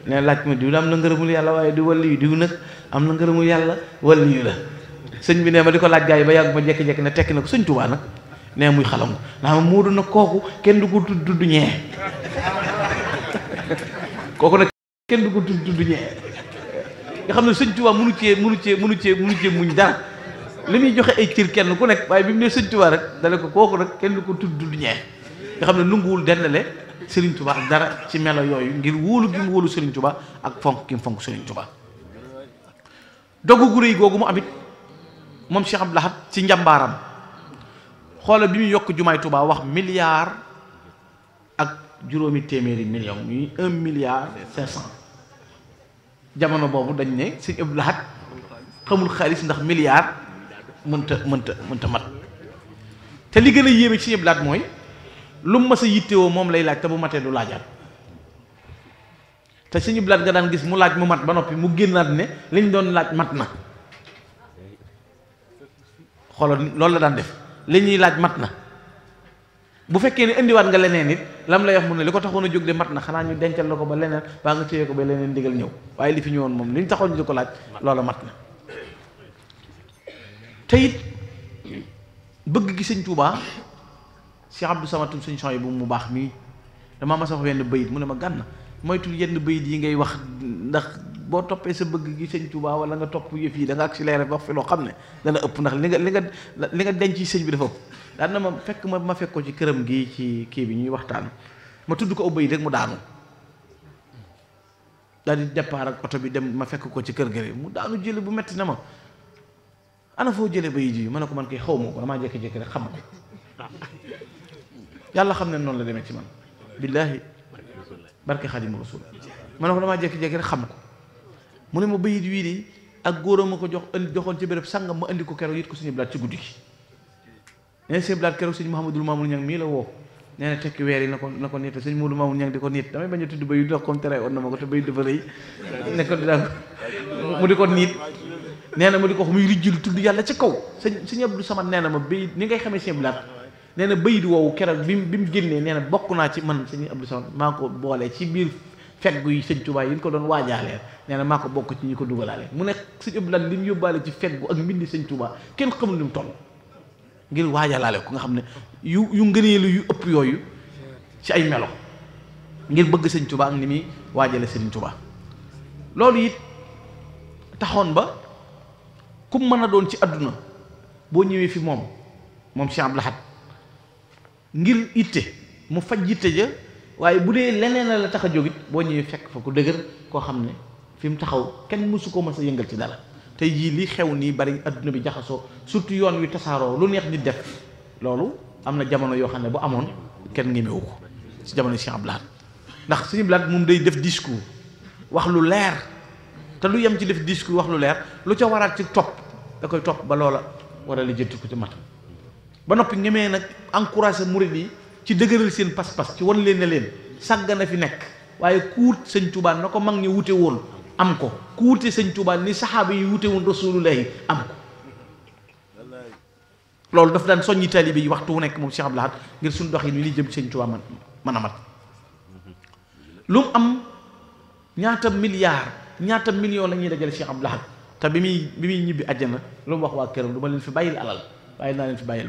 Speaker 1: nee na laaj ma diw de am na ngërëmul yàlla waaye di waliyu diw nag am na ngërëmul yàlla waliyu la sëñ bi nee ma di ko laaj gaay yi ba yàgg ma jekki-jekki ne tekki na ko Sëñ Touba nag nee muy xalangu naa ma Moodu nag kooku kenn du ko tudd ñee kooku nag kenn du ko tudd ñee nga xam ne Sëñ Touba mënu cee muñ dara li muy joxe ay cër kenn ku nekk waaye bi mu ne Sëñ Touba rek dale ko kooku nag kenn du ko tudd ñee nga xam ne nanguwul dendale Serigne Touba ak dara ci melo yooyu ngir wóolu gi mu wóolu Serigne Touba ak fonk gi mu fonk Serigne Touba doggu gu réy googu mu amit moom Cheikh Abdou Lahad ci njàmbaaram xoola bi muy yokk jumaay Touba wax milliard ak juróomi téeméeri million muy 1,5 milliard jamono boobu dañ ne Sëñ Abdou Lahad xamul xaalis ndax milliard mënta mat te li gën a yéeme ci Sëñ Abdou Lahad mooy lu mu mas a yittewoo moom lay laaj te bu matee du laajaat te Sëñ Abdou Lahad nga daan gis mu laaj mu mat ba noppi mu génnaat ne liñ doon laaj mat na xoolal loolu la daan def li ñuy laaj mat na bu fekkee ne indiwaat nga leneen it lam lay wax mu ne li ko taxoon a jóg de mat na xanaa ñu dencal la ko ba leneen baa nga téye ko ba leneen ndigal ñëw waaye li fi ñëwoon moom li ñu taxoon ñu di ko laaj loola mat na te it bëgg gi Sëñ Touba Cheikh Abdou Samad Sëñ Souhaïbou bu mu baax mii damaa mas a wax wenn bayit mu ne ma gànn moytul yenn bayit yi ngay wax ndax boo toppee sa bëgg gi Sëñ Touba wala nga topp yëf yi da nga accéléré wax fi loo xam ne dana ëpp ndax li nga denc ci sëñ bi dafa ëpp daan na ma fekk ko ci këram gi ci kii bi ñuy waxtaan ma tudd ko aw bayit rek mu daanu daal di départ ak oto bi dem ma fekk ko ci kër gi mu daanu jële bu metti na ma ana foo jële bayit yi ma ne ko man koy xaw ma ko damaa jékki-jékki rek xam ko yàlla xam ne noonu la demee ci man billaahi barke Xaadimu Rasuul ma ne ko damaa jékki-jékki rek xam ko mu ne ma bayit wii de ak góoram ma ko joxoon ci béréb sàngam ma andi ko keroog yit ko suñu blaat ci guddi gi nee na sëñ blaat keroog sëñ Mouhamadul Mamoun Ñang mii la woo nee na tekki weer yi na ko niit sëñ Moudou Mamoun Ñang di ko niit damay bañ a tudd bayit ndax comme tere woon na ma ko te bayit dafa rëy ne ko mu di ko niit nee na mu di ko wax muy rijjul tudd yàlla ci kaw sëñ Abdou Samad nee na ma bayit ni ngay xamee sëñ blaat nee na bayit woowu keroog bi mu génnee nee na bokk naa ci man sëñ Abdou Samad maa ko boolee ci biir feggu yi sëñ Tuubaa yi ñu ko doon waajaaleel nee na maa ko bokk ci ñi ko dugalaale mu nekk sëñ Abdou Lahad li mu yóbbaale ci feggu ak mbindi sëñ Tuubaa kenn xamul ni mu toll ngir waajalaale ko nga xam ne yu ngëneelu yu ëpp yooyu ci ay melo ngir bëgg sëñ Tuubaa ak ni muy waajale sëñ Tuubaa loolu it taxoon ba ku mën a doon ci àdduna boo ñëwee fi moom Cheikh Abdou Lahad ngir itte mu faj yitte ja waaye bu dee leneen la tax a jógit boo ñëwee fekk fa ku dëgër koo xam ne fi mu taxaw kenn mësu ko mës a yëngal ci dara tey jii li xew nii bari adduna bi jaxasoo surtout yoon wi tasaaroo lu neex nit def loolu am na jamono yoo xam ne bu amoon kenn ngemewu ko ci jamono Cheikh Abdou Lahad ndax Sëñ Abdou Lahad moom day def discours wax lu leer te lu yem ci def discours wax lu leer lu ca waraat ci topp da koy topp ba loola war a lijjanti ko ci mat ba noppi ngemee nag encouragé murid yi ci dëgëral seen pas-pas ci wan leen ne leen sàggana fi nekk waaye ku wut sëñ Tuubaa na ko mag ñi wute woon am ko ku wute sëñ Tuubaa ni saxaaba yi wute woon rasulullahi am ko loolu daf daan soññi taalibe yi waxtu wu nekk moom Cheikh Abdou Lahad ngir suñu dox yi ni li jëm sëñ Tuubaa mën a mat lu mu am ñaata milliard ñaata million la ñuy dajale Cheikh Abdou Lahad te bi muy ñibbi àjjana lu mu wax waa këram du ma leen fi bàyyil alal waaye naa leen fi bàyyil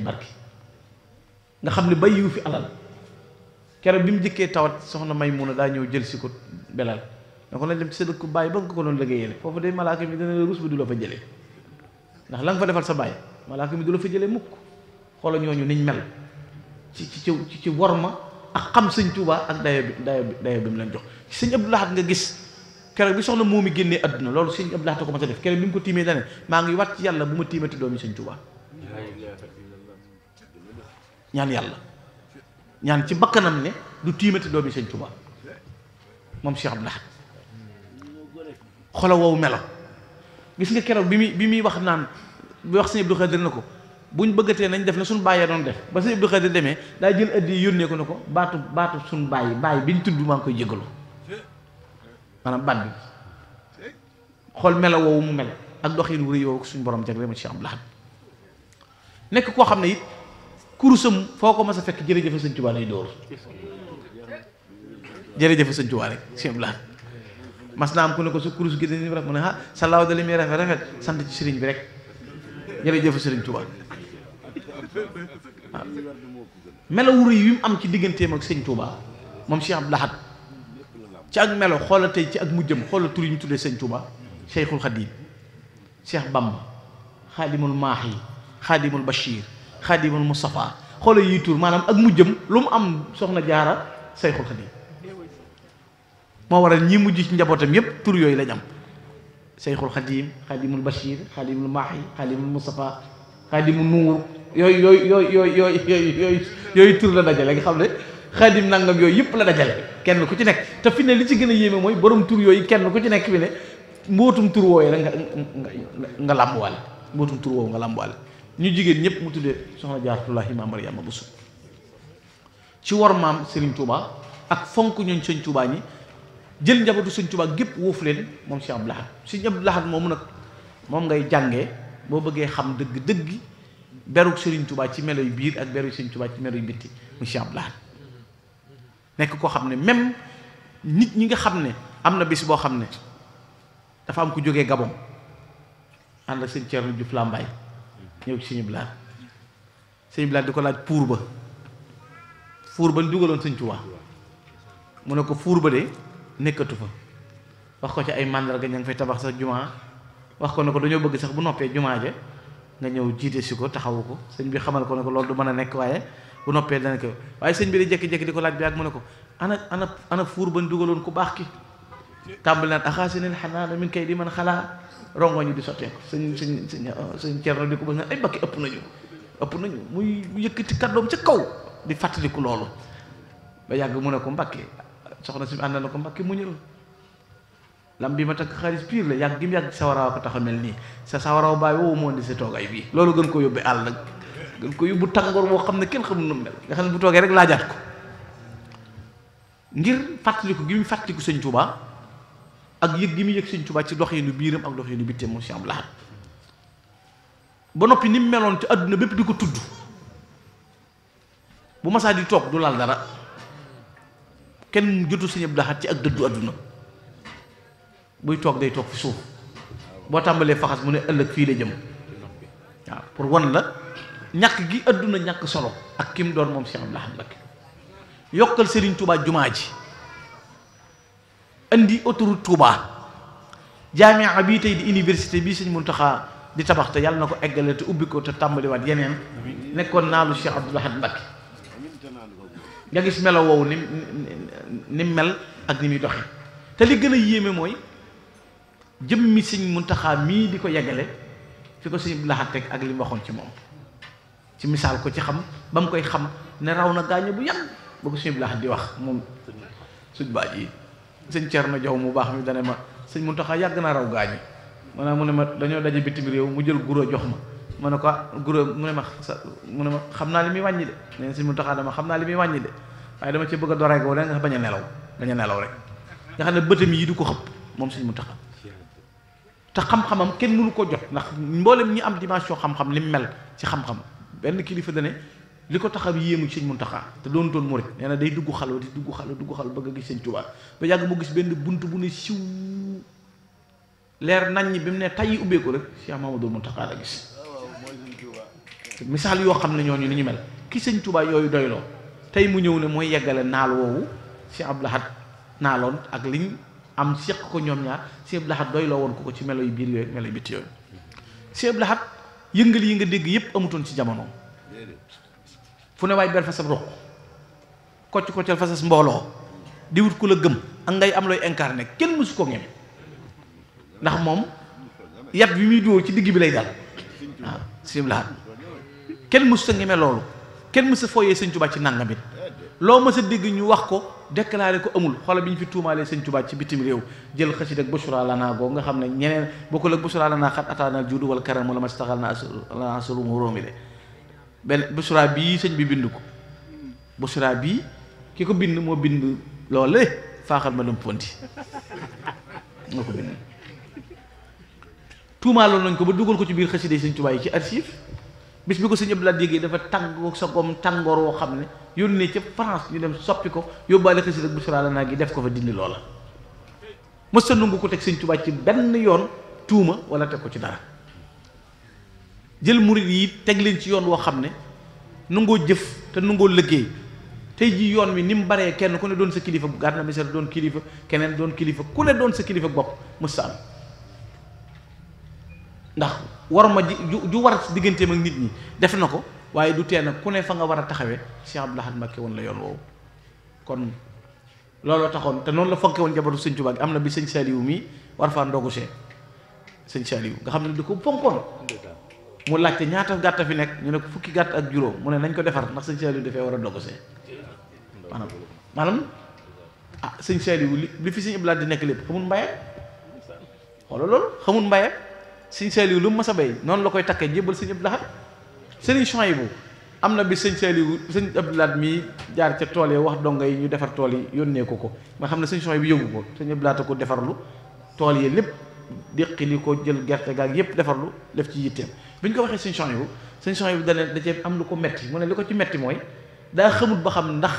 Speaker 1: barke nga xam ne bàyyiwu fi alal keroog bi mu jëkkee tawat soxna Maymuna daa ñëw jël si ko belal da ko nañ dem ci sa dëkku bàyyi ba nga ko doon liggéeyale foofu day malaaka mi dana la rus bi du la fa jëlee ndax la nga fa defal sa bàyyi malaaka mi du la fa jëlee mukk xoola ñooñu niñ mel ci worma ak xam sëñ Tuubaa ak dayo bi mu leen jox ci sëñ Abdou Lahad nga gis keroog bi soxna moomi génnee àdduna loolu sëñ Abdou Lahad ko ma sa def keroog bi mu ko tiimee dane maa ngi wat ci yàlla bu ma tiimati doomi sëñ Tuubaa ñaan yàlla ñaan ci bakkanam ne du tiimati doomi sëñ Tuubaa moom Cheikh Abdou Lahad xola woowu melo gis nga keroog bi muy wax naan bi wax sëñ Abdou Khadir na ko buñ bëggatee nañ def na suñu bàyyee doon def ba sëñ Abdou Khadir demee daa jël addi yónnee ko ne ko baatu suñu bàyyi biñ tudd maa ngi koy jégalu maanaam baat bi xool melo woowu mu mel ak doxin wu rëy woowu suñu borom jagle ma Cheikh Abdou Lahad nekk koo xam ne it kurusam foo ko mas a fekk jërëjëf sëñ Tuubaa lay dóor jërëjëf sëñ Tuubaa rek Cheikh Abdou Lahad mas naa am ku ne ko sa kurus gi dañuy rafet mu ne ah sa laaw da li muy rafet sant ci sëriñ bi rek jërëjëf sëriñ Tuubaa waaw melo rëy wi mu am ci digganteem ak sëñ Tuubaa moom Cheikh Abdou Lahad ci ak melo xoola tey ci ak mujjam xoola tur yi ñu tuddee sëñ Tuubaa Cheikhul Khadim Cheikh Bamba Khadimul Maahi Khadimul Bachir Khadimul Mustafa xoola yi tur maanaam ak mujjam lu mu am soxna jaara Cheikhul Khadim moo waral ñi mujj ci njabootam yépp tur yooyu lañ am Cheikhul Khadim Khadimul Bachir Khadimul Maahi Khadimul Mustafa Khadimul Nuur yooyu tur la dajale nga xam ne Khadim nangam yooyu yëpp la dajale kenn ku ci nekk te fi ne li ci gën a yéeme mooy borom tur yooyu kenn ku ci nekk fi ne mbootum tur wooyu rek nga làmbuwaale mbootum tur woowu nga làmbuwaale ñu jigéen ñëpp mu tuddee soxna Jaaratullaahi Maam Mariama Bousso ci war maam Serigne Touba ak fonk ñooñ sëñ Touba ñi jël njabootu sëñ Touba gépp wóofu leen moom Cheikh Abdou Lahad sëñ Abdou Lahad moomu nag moom ngay jàngee boo bëggee xam dëgg beruk Serigne Touba ci melo yu biir ak beruk sëñ Touba ci melo yu bitti mu Cheikh Abdou Lahad nekk koo xam ne même nit ñi nga xam ne am na bis boo xam ne dafa am ku jógee Gabon ànd ak sëñ Thierno Diouf Lambaye ñëw ci sëñ Abdou Lahad sëñ Abdou Lahad di ko laaj fuur ba ñu dugaloon sëñ Touba mu ne ko fuur ba de nekkatu fa wax ko ci ay màndarga ña ngi fay tabax sax jumaa wax ko ne ko dañoo bëgg sax bu noppee jumaa ja nga ñëw jiite si ko taxawu ko sëñ bi xamal ko ne ko loolu du mën a nekk waaye bu noppee dana ko waaye sëñ bi di jékki-jékki di ko laaj bi ak mu ne ko ana fuur ba ñu dugaloon ku baax ki tàmbali naan axaasinil xanaana min kay di man xalaa rongo ñu di sotteeku sëñ Cerno di ko bëgg naan ay bakki ëpp nañu ëpp nañu muy yëkkati kàddoom ca kaw di fàttaliku loolu ba yàgg mu ne ko Mbàkke soxna si ànd na ko Mbàkke mu ñëw lam bi ma takk xaalis piir la yàgg gi mu yàgg sawaraaw ko tax a mel nii sa sawaraaw bàyyi woowu moo di sa toogaay bii loolu gën ko yóbbee àll nag gën ko yóbbu tàngoor boo xam ne kenn xamul nu mu mel nga xam ne bu toogee rek laajaat ko ngir fàttaliku gi mu fàttaliku sëñ Tuubaa ak yëg gi mu yëg sëñ Tuubaa ci doxinu biiram ak doxinu bitteem moom Cheikh Abdou Lahad ba noppi ni mu meloon ci àdduna bépp di ko tudd bu masaa di toog du laal dara kenn jotu sëñ Abdou Lahad ci ak dëddu àdduna buy toog day toog fi suuf boo tàmbalee faxas mu ne ëllëg fii la jëm waaw pour wan la ñàkk gi àdduna ñàkk solo ak kim doon moom Cheikh Abdou Lahad Mbacké yokkal Serigne Touba jumaa ji indi autoroute Touba jaamia bii tey di université bii sëñ Muntaxa di tabax te yàlla na ko eggale te ubbi ko te tàmbaliwaat yeneen nekkoon naalu Cheikh Abdou Lahad Mbacké nga gis melo woowu ni mel ak ni muy doxe te li gën a yéeme mooy jëmmi sëñ Muntaxa mii di ko yeggale fi ko sëñ Abdou Lahad teg ak li mu waxoon ci moom ci misaal ko ci xam ba mu koy xam ne raw na gaaño bu yàgg ba ko sëñ Abdou Lahad di wax moom suñ baaj yi sëñ Cerno Jaw mu baax mi dane ma sëñ Muntaxa yàgg naa raw gaañi maanaam mu ne ma dañoo daje bitim réew mu jël guro jox ma ne ko guro mu ne ma xam naa li muy wàññi de nee na sëñ Muntaxa dama xam naa li muy wàññi de waaye dama ci bëgg a doreegoo rek nga bañ a nelaw rek nga xam ne bëtam yi du ko xëpp moom sëñ Muntaxa te xam-xamam kenn mënu ko jot ndax mboolem ñi am dimension xam-xam li mu mel ci xam-xam benn kilifa dane li ko tax a yéemu sëñ Muntaxa te doon toon murit nee na day dugg xalwa di dugg xalwa bëgg a gis sëñ Tuubaa ba yàgg mu gis benn bunt bu ne siw leer nañ bi mu ne tay ubbeeku rek Cheikh Mamadou Muntaxa la gis misaal yoo xam ne ñooñu ni ñu mel ki sëñ Tuubaa yooyu doyloo tey mu ñëw ne mooy yeggale naal woowu Cheikh Abdou Lahad naaloon ak liñ am seq ko ñoom ñaar Cheikh Abdou Lahad doyloo woon ko ci melo yu biir yooyu melo yu bitti yooyu Cheikh Abdou Lahad yëngal yi nga dégg yépp amutoon ci jamono fu ne waay ber fa sa roq koccal fa sa mbooloo di wut ku la gëm ak ngay am looy incarné kenn mësu ko ñeme ndax moom yat bi muy dóor ci digg bi lay dal waaw Cheikh Abdou Lahad kenn mësu ta ñeme loolu kenn mësu fooyee sëñ Tuubaa ci nangam it loo mës a dégg ñu wax ko déclaré ko amul xoola bi ñu fi tuumaalee sëñ Tuubaa ci bitim réew jël xasida ak bushra lana goo nga xam ne ñeneen bokkul ak bushra lana xat ataana juudu wal karam wala ma staxal na asulum róomi de benn bushra bii sëñ bi bind ko bushra bii ki ko bind moo bind loole faaxal ma lam ponti nga ko bind tuumaaloon nañ ko ba dugal ko ci biir xasida yi sëñ Tuubaa yi ci archive bis bi ko sëñ Abdou Lahad déggee dafa tàngoo sa gom tàngoor woo xam ne yónnee ca France ñu dem soppi ko yóbbaale xasida ak bushra lana gi def ko fa dindi loola mës sa nungu ko teg sëñ Tuubaa ci benn yoon tuuma wala teg ko ci dara jël murid yi teg leen ci yoon woo xam ne nungoo jëf te nungoo liggéey tey jii yoon wi ni mu baree kenn ku ne doon sa kilifa Gana Messere doon kilifa keneen doon kilifa ku ne doon sa kilifa bopp mës sa am ndax war ma ji ju war digganteem ak nit ñi def na ko waaye du tee nag ku ne fa nga war a taxawee Cheikh Abdou Lahad Mbacké woon la yoon woowu kon looloo taxoon te noonu la fonke woon jabaru sëñ Tuubaa gi am na bi sëñ Saliou mii war faa ndogu see sëñ Saliou nga xam ne da ko fonkoon mu laajte ñaata gàtt fi nekk ñu ne ko fukki gàtt ak juróom mu ne nañ ko defar ndax sëñ Saliou dafee war a ndogu see maanaam sëñ Saliou li fi sëñ Abdou Lahad di nekk lépp xamul mbayam xoolal loolu xamul mbayam sëñ Saliou lu mu mas a béy noonu la koy takkee jébbal sëñ Abdou Lahad sëriñ Chouaïbou am na bi sëñ Saliou sëñ Abdou Lahad mii jaar ca tool yi wax donga yi ñu defar tool yi yónnee ko nga xam ne sëñ Chouaïbou yóbbu ko sëñ Abdou Lahad ko defarlu tool yi lépp déqi li ko jël gerte gaag yépp defarlu def ci yitteem bi ñu ko waxee sëñ Chouaïbou dane da cee am lu ko metti mu ne li ko ci metti mooy daa xamut ba xam ndax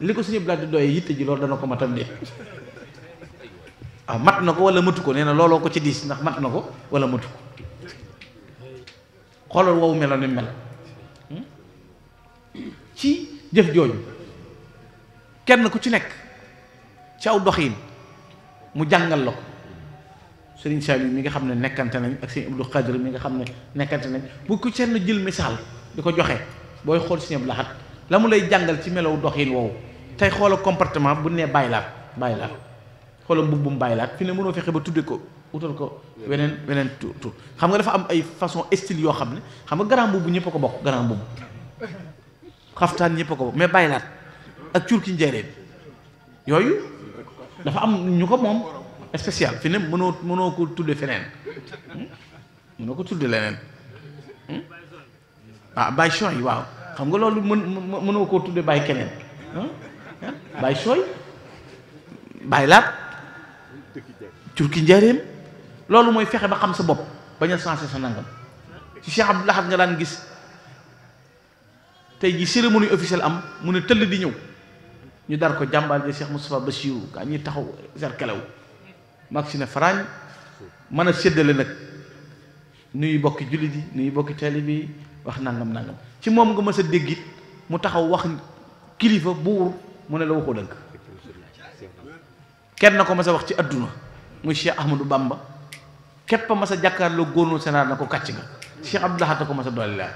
Speaker 1: li ko sëñ Abdou Lahad di doyee yitte ji loolu dana ko matam de waaw mat na ko wala matu ko nee na looloo ko ci diis ndax mat na ko wala matu ko xoolal wow meloon ni mel ci jëf jooju kenn ku ci nekk ci aw doxiin mu jàngal la ko Serigne Saliou mi nga xam ne nekkante nañ ak Serigne Abdou Khadir mi nga xam ne nekkante nañ bu ko seen jël misaal di ko joxe booy xool Serigne Abdou Lahad la mu lay jàngal ci melow doxiin woowu tey xoola comportement bu nee bàyyi laat xoolal mbubbum bàyyi laat fi ne mënoo fexe ba tudde ko utal ko weneen tur xam nga dafa am ay façon style yoo xam ne xam nga grand boobu ñëpp a ko bokk grand boobu xaftaan ñëpp a ko bokk mais bàyyi laat ak curki njëriñ yooyu dafa am ñu ko moom spécial fi ne mënoo ko tudde feneen mënoo ko tudde leneen bàyyi sooy waaw xam nga loolu mënoo koo tudde bàyyi keneen bàyyi sooy bàyyi laat curki njëriñ loolu mooy fexe ba xam sa bopp bañ a sensé sa nangam ci Cheikh Abdou Lahad nga daan gis tey ji cérémonie officielle am mu ne tëll di ñëw ñu dar ko jàmbaal ji Cheikh Moustapha Bassirou gaa ñuy taxaw cerclew mag si ne faraañ mën a séddale nag nuyu bokki jullit yi nuyu bokki taalibe yi wax nangam ci moom nga mës a dégg it mu taxaw wax kilifa buur mu ne la waxoo dëgg kenn na ko mës a wax ci adduna muy Cheikh Ahmadou Bamba képp a mas a jàkkaarloo góornóor sénar na ko kàcc nga Cheikh Abdou Lahad ko mas a dolli laa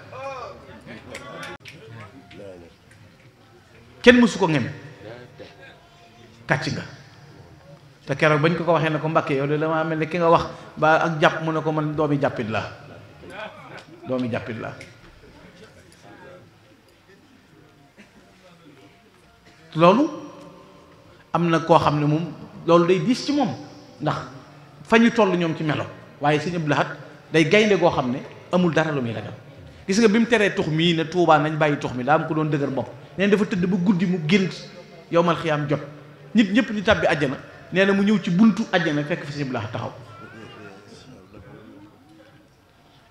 Speaker 1: kenn mësu ko ngem kàcc nga te keroog bañ ko waxee ne ko Mbàkke yow de dama mel ne ki nga wax ba ak jàpp mu ne ko man doomi jàppit laa loolu am na koo xam ne moom loolu day diis ci moom ndax fa ñu toll ñoom ci melo waaye sëñ Abdou Lahad day gaynde goo xam ne amul dara lu muy ragal gis nga bi mu teree tux mii ne Tuubaa nañ bàyyi tux mi daa am ko doon dëgër bopp nee na dafa tëdd ba guddi mu gént yowmal xiyaam jot nit ñëpp di tàbbi àjjana nee na mu ñëw ci buntu àjjana fekk fi sëñ Abdou Lahad taxaw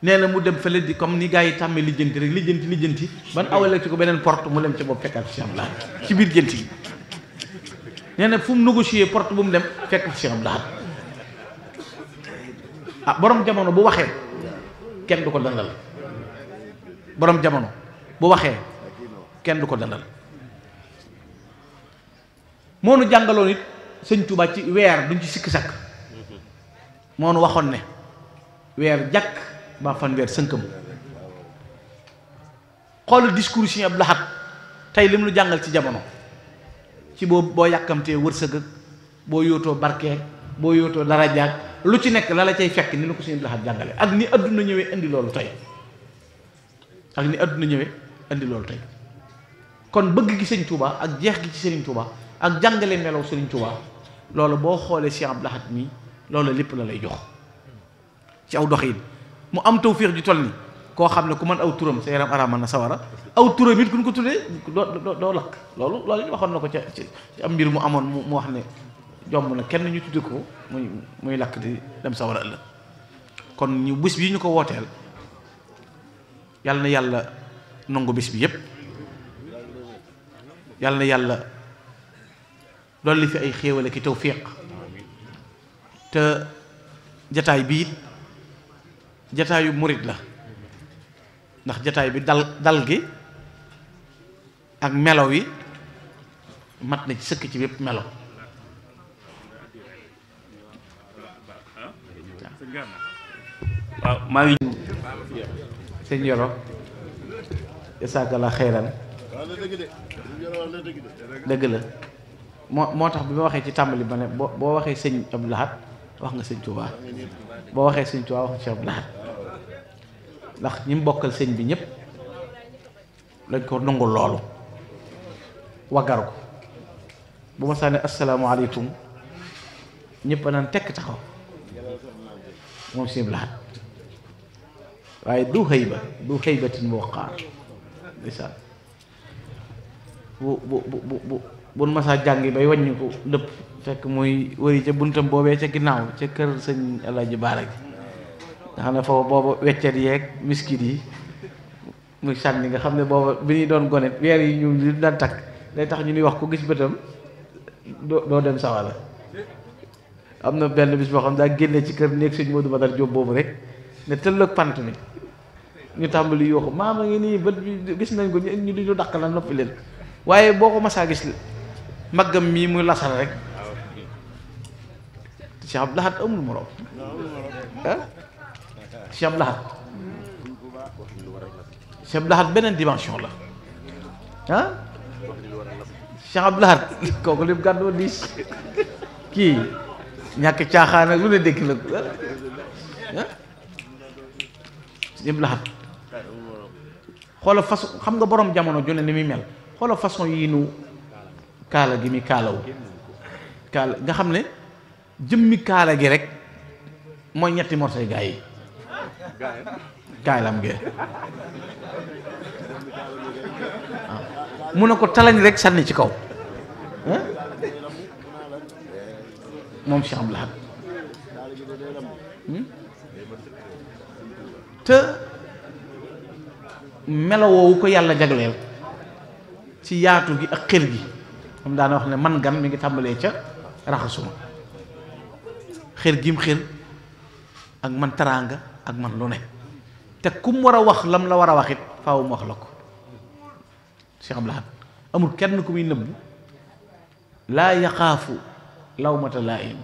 Speaker 1: nee na mu dem fële di comme ni gars yi tàmmee lijjanti rek lijjanti ban awale ci ko beneen porte mu dem ca bopp fekkaat fi sëñ Abdou Lahad ci biir gént gi nee na fu mu négocier porte bu mu dem fekk fi sëñ Abdou Lahad borom jamono bu waxee kenn du ko dandal borom jamono bu waxee kenn du ko dandal moo nu jàngaloon it sëñ Touba ci weer duñ ci sikki sakk moo nu waxoon ne weer jàkk ba fan weer sënkam xoolal discours sëñ Abdou Lahad tey lim lu jàngal ci jamono ci boo yàkkamtee wërsëg ak boo yootoo barkeek boo yootoo darajaak lu ci nekk la la cay fekk ni la ko sëñ Abdou Lahad jàngale ak ni adduna ñëwee indi loolu tey kon bëgg gi sëñ Touba ak jeex gi ci Serigne Touba ak jàngale melow Serigne Touba loolu boo xoolee Cheikh Abdou Lahad mi loolu lépp la lay jox ci aw doxin mu am tawfiix ju toll ni koo xam ne ku mën aw turam sa yaram araamal na sawara aw turam it kuñ ko tuddee doo lakk loolu it waxoon na ko ci am mbir mu amoon mu wax ne jomb na kenn ñu tudde ko muy lakk di dem sawara ëllëg kon ñu bis bi ñu ko wooteel yàlla na yàlla nangu bis bi yépp yàlla na yàlla dolli fi ay xéewale ki tawfiq te jataay bi it jataayu murit la ndax jataay bi dal gi ak melo wi mat na ci sëkk ci bépp melo waaw maa ngi sëñ Yoro jasaakalla xeyran dëgg la moo tax bi ma waxee ci tàmbali ba ne boo waxee sëñ Abdou Lahad wax nga sëñ Touba boo waxee sëñ Touba wax nga sëñ Abdou Lahad ndax ñi mu bokkal sëñ bi ñëpp lañ ko nangul loolu waggar ko bu ma sànnee asalaamaaleykum ñëpp a naan tekk taxaw moom sëñ Abdou Lahad waaye du xëybatin mu waqaar ndeysaan bu masaa jàngi bay wàññi ko dëpp fekk muy wëri ca buntam boobee ca ginnaaw ca kër sëñ Alaaji Baara gi nga xam ne foofu booba weccet yeeg miskit yi muy sànni nga xam ne booba bi ñuy doon gone weer yi ñu li daan takk day tax ñu ni wax ko gis bëtam doo dem sawala am na benn bis boo xam daa génne ci kër néeg sëñ Modou Badar Diop boobu rek ne tëllëg pant mi ñu tàmbali yoo ko maama ngi nii bët bi gis nañ ko ñu di ñu dàq la noppi leen waaye boo ko masaa gis mbaggam mii muy lasal rek Cheikh Abdou Lahad amul morom Cheikh Abdou Lahad Cheikh Abdou Lahad beneen dimension la Cheikh Abdou Lahad kooku lim gàddoo diis kii ñàkk caaxaan ak lu ne dégg la ñëpp la xam xoola façon xam nga borom jamono ju ne ni muy mel xoola façon yi nu kaala gi mi kaalawu kaala nga xam ne jëmmi kaala gi rek mooy ñetti morsoy gaa yi kaay la am ngeen waaw mun na ko talañ rek sànni ci kaw moom Cheikh Abdou Lahad te melowoowu ko yàlla jagleel ci yaatu gi ak xër gi moom daana wax ne man gan mi ngi tàmbalee ca raxasuma xër gim xër ak man taraanga ak man lu ne te kum war a wax lam la war a wax it faaw mu wax la ko Cheikh Abdou Lahad amul kenn ku muy nëbb laa yaxaafu lawmata laa'im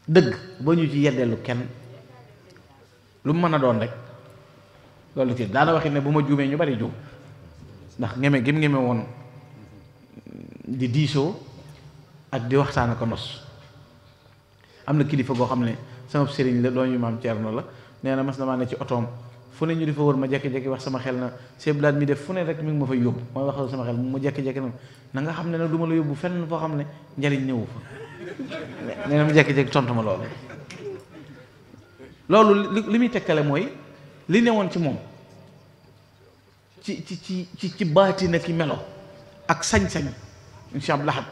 Speaker 1: dëgg ba ñu ci yeddeelu kenn lu mu mën a doon rek loolu ci daana waxit ne bu ma juumee ñu bari juum ndax ngeme gim ngeme woon di diisoo ak di waxtaan ko nos am na kilifa goo xam ne sama sëriñ la dooñu maam Thierno la nee na mas na maa ne ci otoom fu ne ñu di fa wër ma jekki-jekki wax sama xel na seblaat mi def fu ne rek mi ngi ma fay yóbbu mooy wax sama xel mu jekki-jekki na nga xam ne nag du ma la yóbbu fenn foo xam ne njariñ ñëwu fa nee na mu jekki-jekki tontu ma loolu li muy tekkale mooy li newoon ci moom ci baati na ki melo ak sañ-sañ Cheikh Abdou Lahad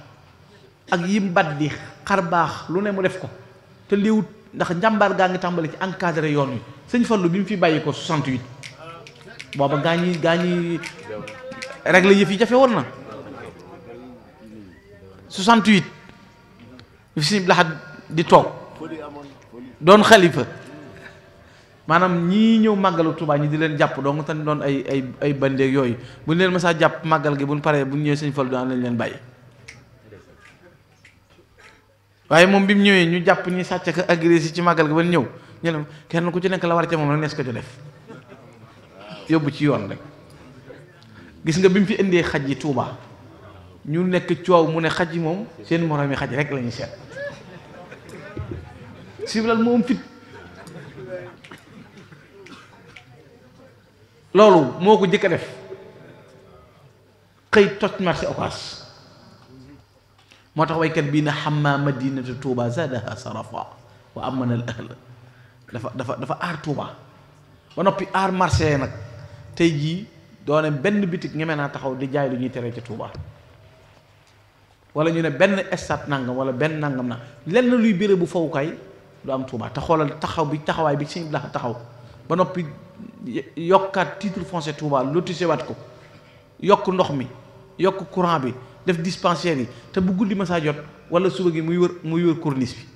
Speaker 1: ak yim bat di xar baax lu ne mu def ko te léewut ndax njàmbaar gaa ngi tàmbali ci encadré yoon wi sëñ Fallu bi mu fi bàyyi ko 68 booba gaa ñi règle yëf yi jafe woon na 68 bi sëñ Abdou Lahad di toog doon xalifa maanaam ñii ñëw màggalu Tuubaa ñi di leen jàpp dong te doon ay bandeeg yooyu bu ñu leen mësaa jàpp màggal gi bu ñu paree bu ñu ñëwee sëñ Fallu daan lañ leen bàyyi waaye moom bi mu ñëwee ñu jàpp ñi sàcc ak agressé ci màggal gi ba ñëw ñu ne kenn ku ci nekk la war ca moom rek nees ko ci def yóbbu ci yoon rek gis nga bi mu fi indee xaj yi Tuubaa ñu nekk coow mu ne xaj yi moom seen moromi xaj rek la ñuy seet siblal moom fit loolu moo ko jëkk a def xëy toj marché Ocass moo tax waykat bii na xamma madinatu Touba zadaha sarafa wa amana al ahl dafa aar Touba ba noppi aar marché nag tey jii doone benn bitik ñeme naa taxaw di jaay lu ñuy tere ci Touba wala ñu ne benn stade nangam wala benn nangam na lenn luy béré bu fawukaay du am Touba te xoolal taxawaay bi Sëñ Abdou Lahad taxaw ba noppi yokkaat titre foncier Touba lotissé waat ko yokk ndox mi yokk courant bi def dispensaire yi te bu guddi ma saa jot wala suba gi muy wër corniche bi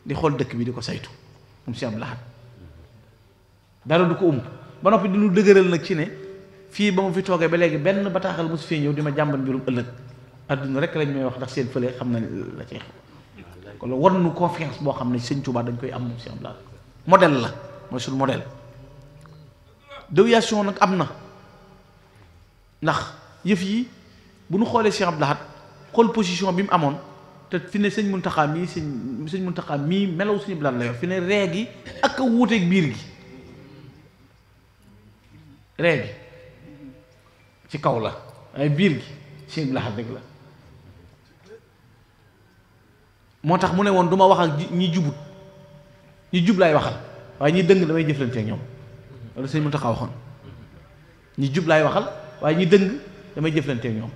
Speaker 1: di xool dëkk bi di ko saytu moom Sëñ Abdou Lahad dara du ko ba noppi di lu dëgëral nag ci ne fii ba mu fi toogee ba léegi benn bataaxal mosu fee ñëw di ma jàmbat mbirum ëllëg adduna rek lañ may wax ndax seen fële xam na la ci xew kon war nu confiance boo xam ne Sëñ Touba dañ koy am moom Sëñ Abdou Lahad modèle la mooy suñu modèle déviation nag am na ndax yëf yi bu nu xoolee Cheikh Abdou Lahad xool position bi mu amoon te fi ne sëñ Muntaxa mii melaw Sëñ Abdou Lahad la yor fi ne ree gi ak a wuuteeg biir gi ree gi ci kaw la ay biir gi Sëñ Abdou Lahad rek la moo tax mu ne woon du ma wax ak ñi jubut ñi jub laay waxal waaye ñi dëng damay jëflante ak ñoom loolu sëñ Muntaxa waxoon ñi jub laay waxal waaye ñi dëng damay jëflante ak ñoom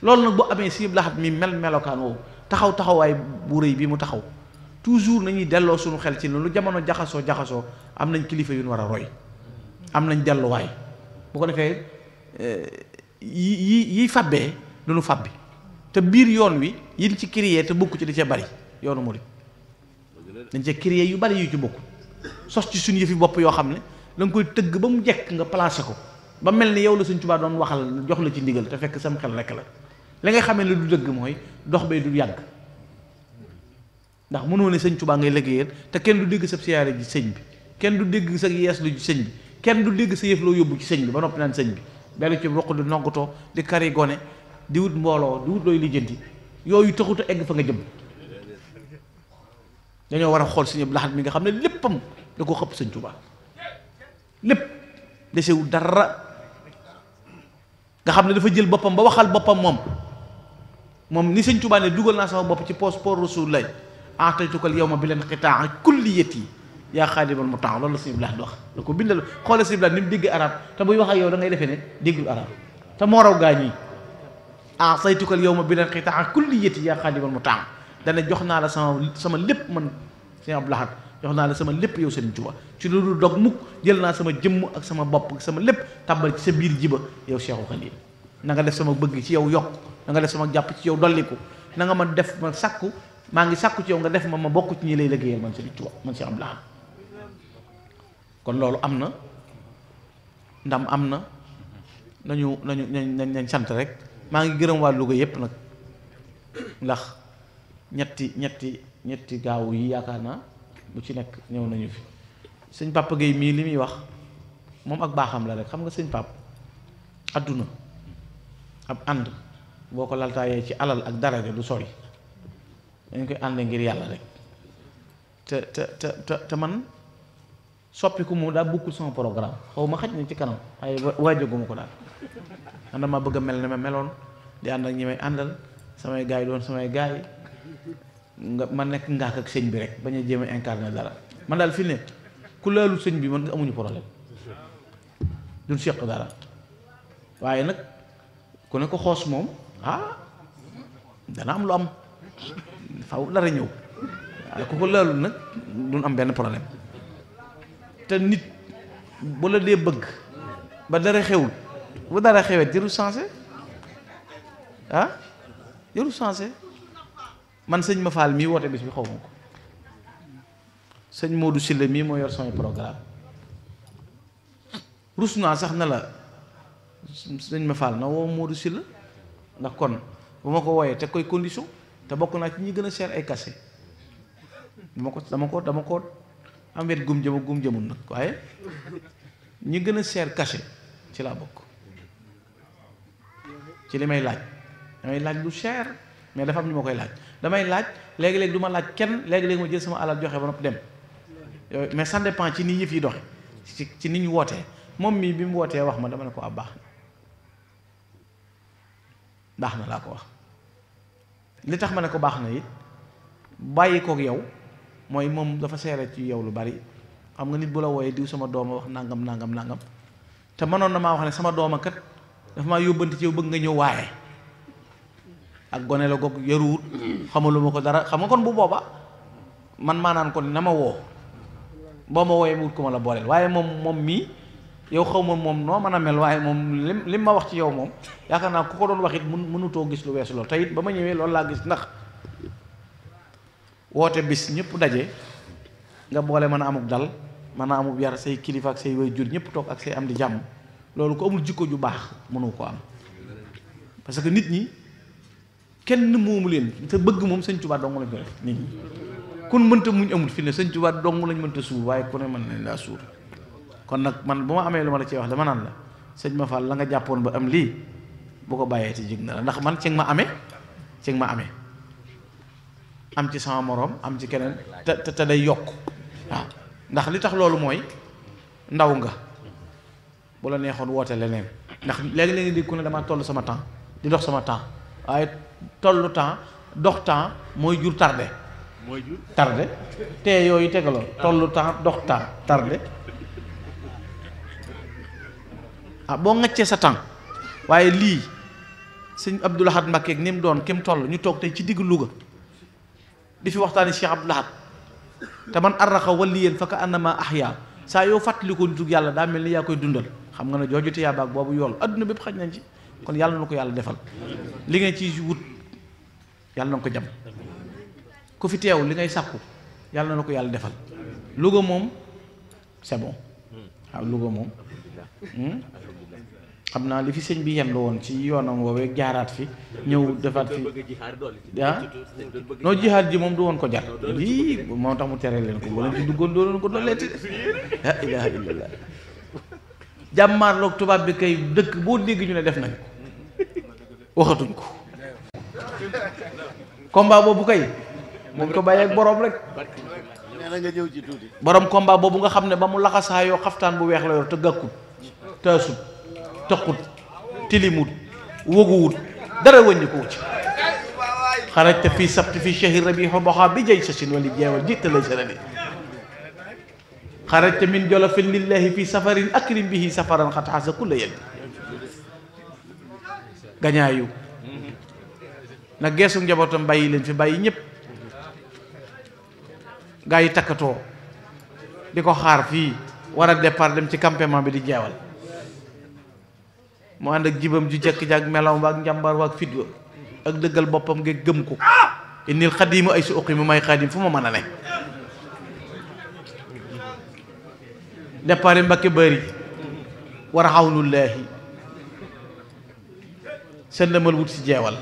Speaker 1: loolu nag bu amee Sëñ Abdou Lahad mi melokaan woowu taxawaay bu rëy bi mu taxaw toujours nañuy delloo suñu xel ci lu jamono jaxasoo am nañ kilifa yu ñu war a roy am nañ delluwaay bu ko defee yi fabbee lu nu fabbi te biir yoon wi yin ci créer te bokku ci di ca bari yoonu murid dañ ca créer yu bari yu ci bokku sos ci suñu yëfi bopp yoo xam ne da nga koy tëgg ba mu jekk nga placé ko ba mel ni yow la Sëñ Tuubaa doon waxal jox la ci ndigal te fekk sam xel rekk la li nga xamee ne du dëgg mooy dox bee du yàgg ndax mënoo ne Sëñ Tuubaa ngay liggéeyal te kenn du dégg sa siyaare ji sëñ bi kenn du dégg sa yees lu ci sëñ bi kenn du dégg sa yëf loo yóbbu ci sëñ bi ba noppi naan sëñ bi bellu ci roq di noggatoo di kari gone di wut mbooloo di wut looy lijjanti yooyu taxut a egg fa nga jëm dañoo war a xool Sëñ Abdou Lahad mi nga xam ne léppam da ko xëpp Sëñ Tuubaa lépp desewul dara nga xam ne dafa jël boppam ba waxal boppam moom ni Sëñ Tuubaa ne dugal naa sama bopp ci passeport Rasulullah ataytukal yawma bil inqitaa kulliyati yaa xaadimal mutaa loolu la Sëñ Abdou Lahad wax da ko bindal xoolal Sëñ Abdou Lahad ni mu dégg arab te buy wax ak yow da ngay defee ne déggul arab te moo raw gaa ñi ataytukal yawma bil inqitaa kulliyati yaa xaadimal mutaa dana jox naa la sama lépp man Sëñ Abdou Lahad jox naa la sama lépp yow Sëriñ Tuubaa ci lu dul dog mukk jël naa sama jëmm ak sama bopp ak sama lépp tàmbal ci sa biir jiba yow Cheikhul Khadim na nga def sama bëgg ci yow yokk na nga def sama jàpp ci yow dolliku na nga ma def ma sàkku maa ngi sàkku ci yow nga def ma bokk ci ñi lay liggéeyal man Sëriñ Tuubaa man Cheikh Abdou Lahad kon loolu am na ndam am na nañ sant rek maa ngi gërëm waa Louga yépp nag ndax ñetti gaaw yi yaakaar naa bu ci nekk ñëw nañu fi sëñ Papa Gueye mii li muy wax moom ak baaxam la rek xam nga sëñ Papa adduna ab ànd boo ko laltaayee ci alal ak dara du sori dañ koy àndee ngir yàlla rek te man soppiku moom daa bokkul sama programme xaw ma xaj na ci kanam waaye waajaguma ko daal man dama bëgg a mel ne ma meloon di ànd ak ñi may àndal samay gaay doon samay gaay nga ma nekk ngaak ak sëñ bi rek bañ a jéem a incarné dara man daal fi ne ku laalu sëñ bi man amuñu problème duñ seq dara waaye nag ku ne ko xoos moom dana am lu am faw dara ñëw waaye ku ko laalu nag duñ am benn problème te nit bu la dee bëgg ba dara xewul bu dara xewet jëru sensé jëru sensé man sëñ ma faal mii woote bis bi xaw ma ko sëñ Modou Sylla mii moo yor samay programme rus naa sax na la sëñ ma faal na woo Modou Sylla ndax kon bu ma ko wooyee te koy condition te bokk naa ci ñi gën a seer ay cachet dama ko am wet gum jëmul nag waaye ñi gën a seer cachet ci laa bokk ci li may laaj damay laaj lu cher mais dafa am ñu ma koy laaj damay laaj léegi-léegi du ma laaj kenn léegi-léegi ma jël sama alal joxe ba noppi dem yooyu mais ça dépend ci ni yëf yi doxe ci ni ñu wootee moom mii bi mu wootee wax ma dama ne ko baax na laa ko wax li tax ma ne ko baax na it bàyyi kook yow mooy moom dafa seere ci yow lu bari xam nga nit bu la wooyee diw sama dooma wax nangam te mënoon na maa wax ne sama dooma kat dafa maa yóbbante ci yow bëgg nga ñëw waaye ak gone la goog yaruwut xamaluma ko dara xam nga kon bu booba man maa naan ko na ma woo boo ma wooyee mu wut ko ma la booleel waaye moom mii yow xaw ma moom noo mën a mel waaye moom lim ma wax ci yow moom yaakaar naa ku ko doon wax it mënutoo gis lu weesu loolu te it ba ma ñëwee loolu laa gis ndax woote bis ñëpp daje nga boole mën a amub dal mën a amub yar say kilifa ak say waajur ñëpp toog ak say am di jàmm loolu ko amul jikko ju baax mënu ko am parce que nit ñi kenn moomu leen te bëgg moom Sëñ Tuubaa dong lañ ko def nit ñi kun mënta muñ amul fi ne Sëñ Tuubaa dong lañ mënta suur waaye ku ne mën nañ laa suur kon nag man bu ma amee lu ma la ci wax dama naan la sëñ ma Fall la nga jàppoon ba am lii bu ko bàyyee ci jig na la ndax man ci nga ma amee am ci sama moroom am ci keneen te day yokk waaw ndax li tax loolu mooy ndaw nga bu la neexoon woote leneen ndax léegi-léegi di ku ne damaa toll sama temps di dox sama temps waaye tollu temps dox temps mooy jur tardé te yooyu tegaloo tollu temps dox temps tardé boo ŋaccee sa temps waaye lii sëñ Abdou Lahad Mbacké ni mu doon kim toll ñu toog tey ci digg Louga di fi waxtaani Cheikh Abdou Lahad te man arraxa waliyen fa ka annama ahya saa yoo fàttalikoo nitu yàlla daa mel ni yaa koy dundal xam nga ne jooju te yaa baag boobu yool adduna bépp xaj nañ ci kon yàlla na ko yàlla defal li ngay ci wut yàlla na ko jam ku fi teew li ngay sàkku yàlla na ko yàlla defal Louga moom c'est bon waaw Louga moom xam naa li fi sëñ bi yendu woon ci yoonam woowee jaaraat fi ñëw defaat fi noo jihaad ji moom du woon ko jar lii moo tax mu tere leen ko bu leen ci duggoon doo leen ko dolleeti la ilaha illallah jàmmaarloog tubaab bi kay dëkk boo dégg ñu ne def nañ ko waxatuñ ko combat boobu kay moom ko bàyyi ak boroom rek
Speaker 2: na nga ñëw ci tuuti.
Speaker 1: borom combat boobu nga xam ne ba mu laxasaayoo xaftaan bu weex la yor te gàkkut taasut taqut tilimut wëguwut dara wëññi ko ci xarajta fii sabti fii shahri rabiihu boxaa bi jay sasin wali jeewal jitta lay sarani xarajta min jolofin lillahi fi safarin akrim bihi safaran xat xasa kulla yadi gañaayu nag geesu njabootam bàyyi leen fi bàyyi ñëpp gaa yi takkatoo di ko xaar fii war a départ dem ci campement bi di jeewal mu ànd ak jibam ju jekk jaag melaw ba ak njàmbar wa ak fit wa ak dëggal boppam nga gëm ko innil xadimu ay su uqi mu may xadim fu ma mën a ne départ yi Mbakke Bari war a xawnullaahi sëndamal wut si jeewal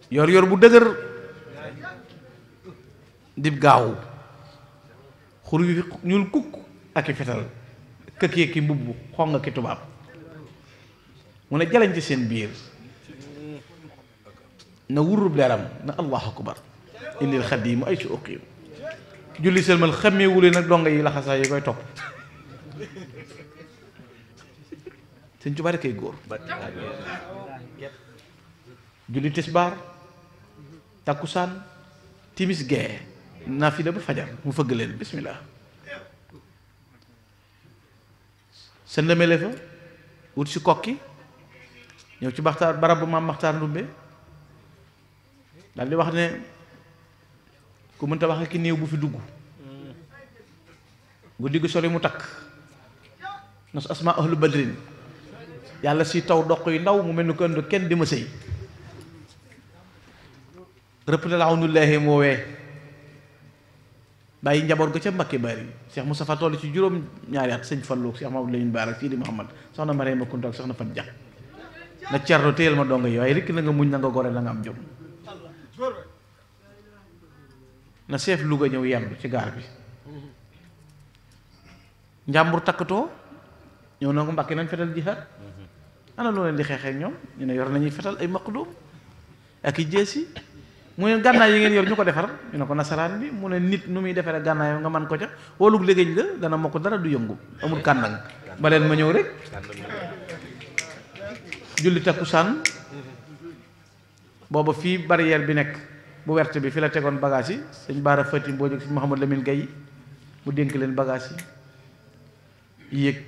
Speaker 1: yor bu dëgër dib gaaw xur wi ñuul kukk ak i fetal këkkee ki mbubb xong nga ki tubaab mu ne jalañ ci seen biir na wurub leeram na allahu akbar indil xadimu ay su uqiim julli sëlmal xammee wule nag donga yi laxasaa yi koy topp sëñ Tuubaa rekk ay góor julli tisbaar takkusaan timis gee naafila ba fajar mu fëgg leen bismillah sëndamele fa wut si kokki ñëw ci baxtaar barab bu maam maxtaar ndumbe daal di wax ne ku mënta wax ak ki néew bu fi dugg guddi gi sori mu takk nos asma ahlu badrin yàlla si taw doq yu ndaw mu mel ni ko ënd kenn di ma sëy rëpp na lawnullaahi moowee bàyyi njaboot ga ca Mbakke Bari Cheikh Moustapha toll ci juróom ñaari at sëñ Fallu Cheikh Mamadou Lamine Bara Sidi Muhammad soxna Mariama Kunta ak soxna Fat Jax na cerno téyel ma donga yi waaye rekk na nga muñ na nga gore na nga am jom na chef Louga ñëw yendu ci gaar bi njàmbur takkatoo ñëw na ko Mbàkke nañ fetal jihaad ana loo leen di xeexee ñoom ñu ne yor nañuy fetal ay maqdum ak i jeesi mu ne gànnaay yi ngeen yor ñu ko defar ñu ne ko nasaraan bi mu ne nit nu muy defaree gànnaay nga man ko ca wóolug léegi la dana mokk dara du yëngu amul kàndang ba leen ma ñëw rek julli takkusaan booba fii barrière bi nekk bu werte bi fi la tegoon bagage yi sëñ Baara Fatim boo jóg sëñ Mouhamadou Lamine Gaye mu dénk leen bagage yi yéeg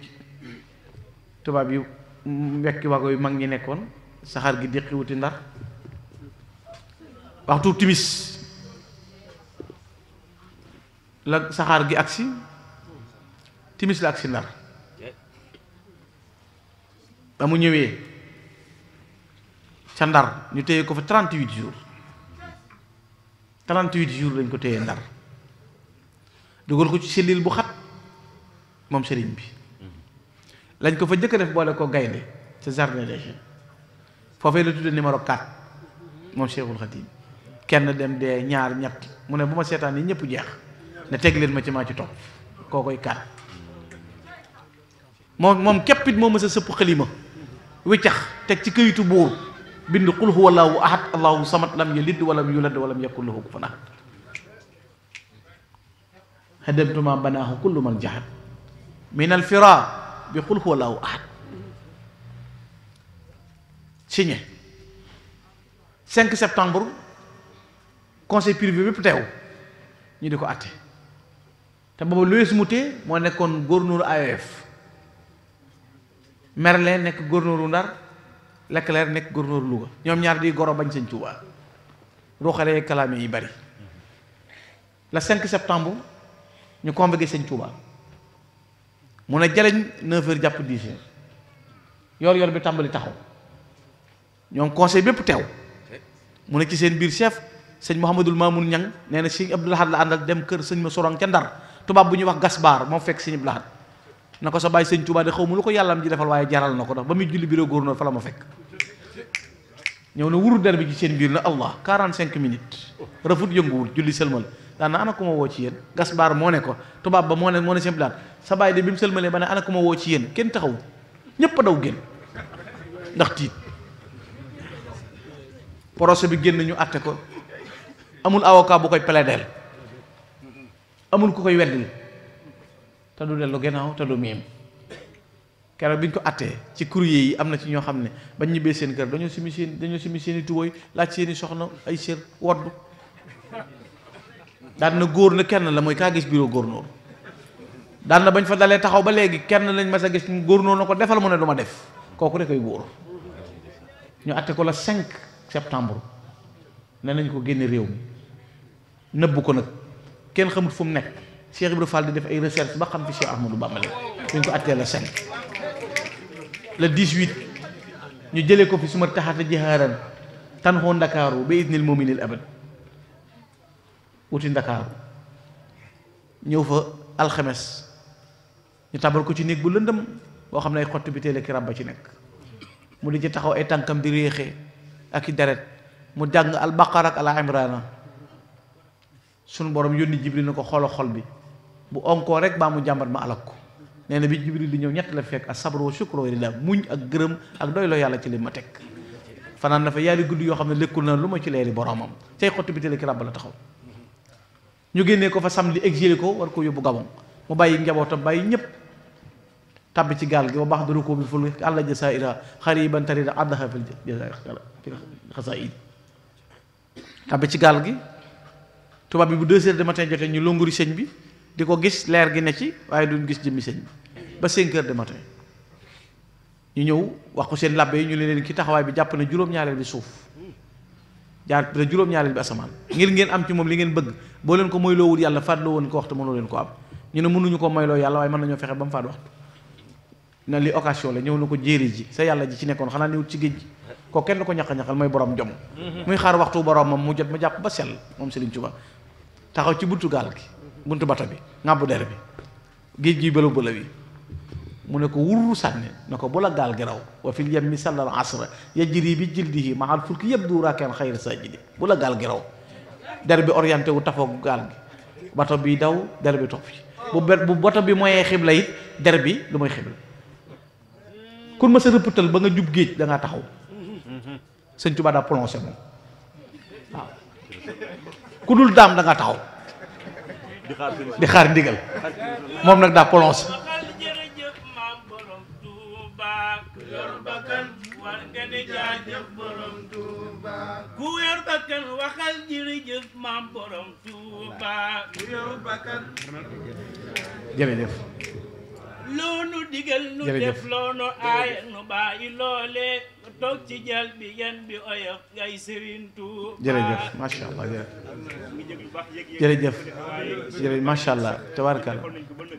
Speaker 1: tubaab yi wekki wago yu mag ñi nekkoon saxaar gi déqi wuti Ndar waxtu timis la saxaar gi agsi timis la agsi Ndar ba mu ñëwee ca Ndar ñu téye ko fa 38 jours 38 jours lañ ko téye Ndar dugal ko ci cellule bu xat moom sëriñ bi lañ ko fa jëkk def boole ko gaynde ca jardin des Champs foofee la tudde numéro 4 moom Cheikhul Khadim kenn dem dee ñaar ñett mu ne bu ma seetaan yi ñëpp jeex ne teg leen ma ci maa ci topp koo koy 4 moom képpit moo mës a sëpp xalima wiccax teg ci këyitu buur bind qul huwa allahu ahad allahu samad lam yalid walam yulad walam yakul lahu kufuwan ahad hadamtu ma banaahu kullu man jahad min al fira bi qul huwa allahu ahad signé 5 septembre conseil privé bépp teew ñu di ko àtte te booba Louis Moutet moo nekkoon gouverneur AOF Merlin nekk gouverneur Ndar Leclerc nekk gouverneur Louga ñoom ñaar di goro bañ sëñ Tuubaa ruuxalee kalaame yi bari le 5 septembre ñu convoqué sëñ Tuubaa mu ne jaleñ 9h jàpp 10h yor bi tàmbali taxaw ñoom conseil bépp teew mu ne ci seen biir chef sëñ Mouhamadul Mamoun Ñang nee na sëñ Abdou Lahad la àndal dem kër sëñ ma sorong ca Ndar tubaab bu ñuy wax Gasbar moo fekk sëñ Abdou Lahad na ko sa bàyyi sëñ Tuubaa de xaw ma lu ko yàlla am ji defal waaye jaral na ko ndax ba muy julli bureau gouverneur fa la ma fekk ñëw na wuru der bi ci seen biir na allah 45 minutes rafut yënguwul julli sëlmal daan na ana ku ma woo ci yéen Gasbar moo ne ko tubaab ba moo ne sëñ Abdou Lahad sa bàyyi de bi mu sëlmalee ba ne ana ku ma woo ci yéen kenn taxaw ñépp a daw génn ndax tiit procès bi génn ñu àtte ko amul avocat bu koy plaider amul ku koy weddil te du dellu gannaaw te du miim keroog bi ñu ko attee ci courrier yi am na ci ñoo xam ne bañ ñibbee seen kër dañoo simi seen i tubóoy laaj seen i soxna ay sër woddu daan na góor na kenn la mooy kaa gis bureau góornóor daan na bañ fa dalee taxaw ba léegi kenn lañ mas a gis góornóor na ko defal mu ne du ma def kooku rek ay góor ñu atte ko la 5 septembre ne nañ ko génne réew mi nëbbu ko nag kenn xamut fu mu nekk Cheikh Ibrahima Fall di def ay recherche ba xam fi Cheikh Ahmadou Bamba ñu ko attee la 5 le 18 ñu jëlee ko fi suma taxata jihaaran tan xoo ndakaaru ba idnil muminil abad wuti ndakaaru ñëw fa alxames ñu tabal ko ci néeg bu lëndëm boo xam ne ay xott bi téele ki ràbba ci nekk mu di ci taxaw ay tànkam di réexee ak i deret mu jàng al baqara ak al imrana sunu borom yónni jibril na ko xolo xol bi bu onkoo rek baa mu jàmbat ma alak ko nee na bi jibril di ñëw ñett la fekk ak sabro wa shukru lillah muñ ak gërëm ak doyloo yàlla ci li ma teg fanaan na fa yaari guddi yoo xam ne lekkul na lu ma ci leeri boromam tey xott bi téele ki ràbba la taxaw ñu génnee ko fa samedi exilé ko war ko yóbbu Gabon mu bàyyi njabootam bàyyi ñëpp tàbbi ci gaal gi ba baax dara ko bi ful àlla jasaira xariban tarida addaha fil xasaid tàbbi ci gaal gi tubaab bi bu 2 heures du matin jotee ñu longuri sëñ bi di ko gis leer gi ne ci waaye duñ gis jëmmi sëñ bi ba 5 heures du matin ñu ñëw wax ko seen labbe yi ñu leen ki taxawaay bi jàpp na juróom-ñaareel bi suuf jaar da juróom-ñaareel bi asamaan ngir ngeen am ci moom li ngeen bëgg boo leen ko moyloo wul yàlla fàttaloo woon ko waxtu mënoo leen ko am ñu ne mënuñu ko moyloo yàlla waaye mën nañoo fexe ba mu faat waxtu na li occasion la ñëw na ko jéeri ji sa yàlla ji ci nekkoon xanaa niwut ci géej gi ko kenn ko ñaq-ñaqal mooy borom jom muy xaar waxtu boromam mu jot ma jàpp ba sell moom Serigne Touba taxaw ci buntu gaal gi buntu bato bi ngàbbu der bi géej gi bëla bëla wi mu ne ko wurru sànni na ko bu la gaal gi raw wa fil yammi sallal asra yajri bi jildihi mahal fulki yabdu rakan xayra sajidi bu la gaal gi raw der bi orienté wu tafoog gaal gi bato bi daw der bi topp ci bu bato bi mooyee xibla it der bi lu mooy xibla kun ma sa rëppatal ba nga jub géej da ngaa taxaw Sëñ Tuubaa daa plongé moom waaw ku dul daam da ngaa taxaw di xaar ndigal moom nag daa plongé
Speaker 2: yor bakkan war nga ne jaajëf borom Tuuba ku yor bakkan waxal jërëjëf maam borom Tuuba ku yor bakkan
Speaker 1: jërëjëf
Speaker 2: loonu digal nu def loonu aaya nu bàyyi loole toog ci jal bi yan bi oyof ngay Sëriñ Tuuba
Speaker 1: jërëjëf macha allah jërëjëf jërëjëf macha allah tabarakalla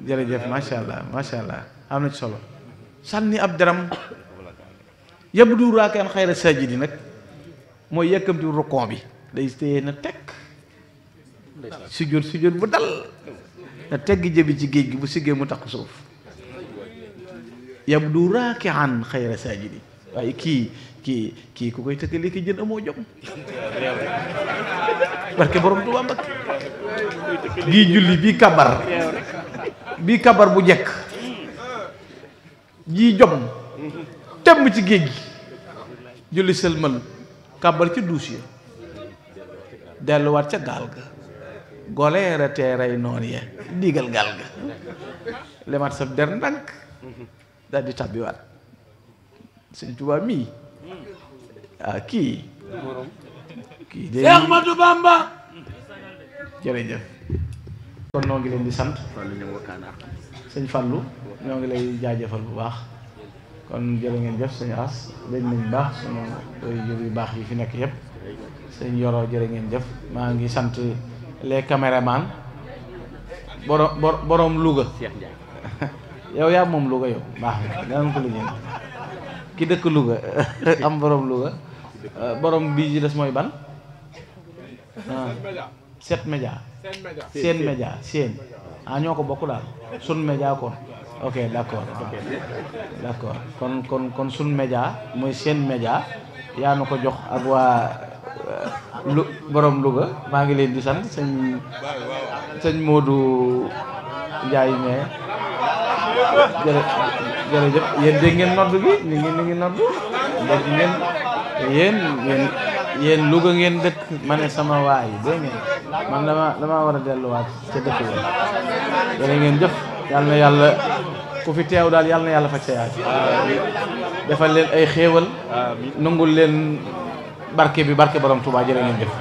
Speaker 1: jërëjëf macha allah am na ci solo sànni ab daram yabdu raakaan xayra sajidi nag mooy yàkkamti rukon bi day téye na tekk sujjóot bu dal na tegg jëbi ci géej gi bu siggee mu tax suuf yabdu raakaan xayra sajidi waaye kii ku koy tëkkale ki jën amoo jom barke borom Tuubaa Mbakke bii julli bii kabar bu jekk jii jom temm ci géej gi julli sëlmal kàbbar ca duus ya delluwaat ca gaal ga goleera teeray noon ya diigal gaal ga lemaat sa der ndànk daal di tàbbiwaat Sëñ Tuubaa mii kii de
Speaker 2: Seex Ahmadu Bamba
Speaker 1: jërëjëf kon noo ngi leen di sant sëñ Fallou ñoo ngi lay jaajëfal bu baax kon jërë ngeen jëf sëñ As dañ nañ baax sunu jër yu baax yi fi nekk yëpp sëñ Yoro jërë ngeen jëf maa ngi sant les caméramans borom Louga yow yaa moom Louga yow baax na danañ ko liggéey ki dëkk Louga am borom Louga borom bii ji des mooy ban Set Média Seen Média Seen ñoo ko bokk daal Sun Média kon ok d'accord kon Sun Média mooy Seen Média yaa na ko jox ak waa borom Louga maa ngi leen di sant sëñ Modou Ndiaye mais jërëjëf yéen dégg ngeen nodd gi ni ngi nodd dégg ngeen yéen Louga ngeen dëkk ma ne sama waay dégg ngeen man dama war a delluwaat ca dëkk ba jërë ngeen jëf yal na yàlla ku fi teew daal yal na yàlla faj sa yaay defal leen ay xéewal nangul leen barke bi barke borom Touba jërë ngeen jëf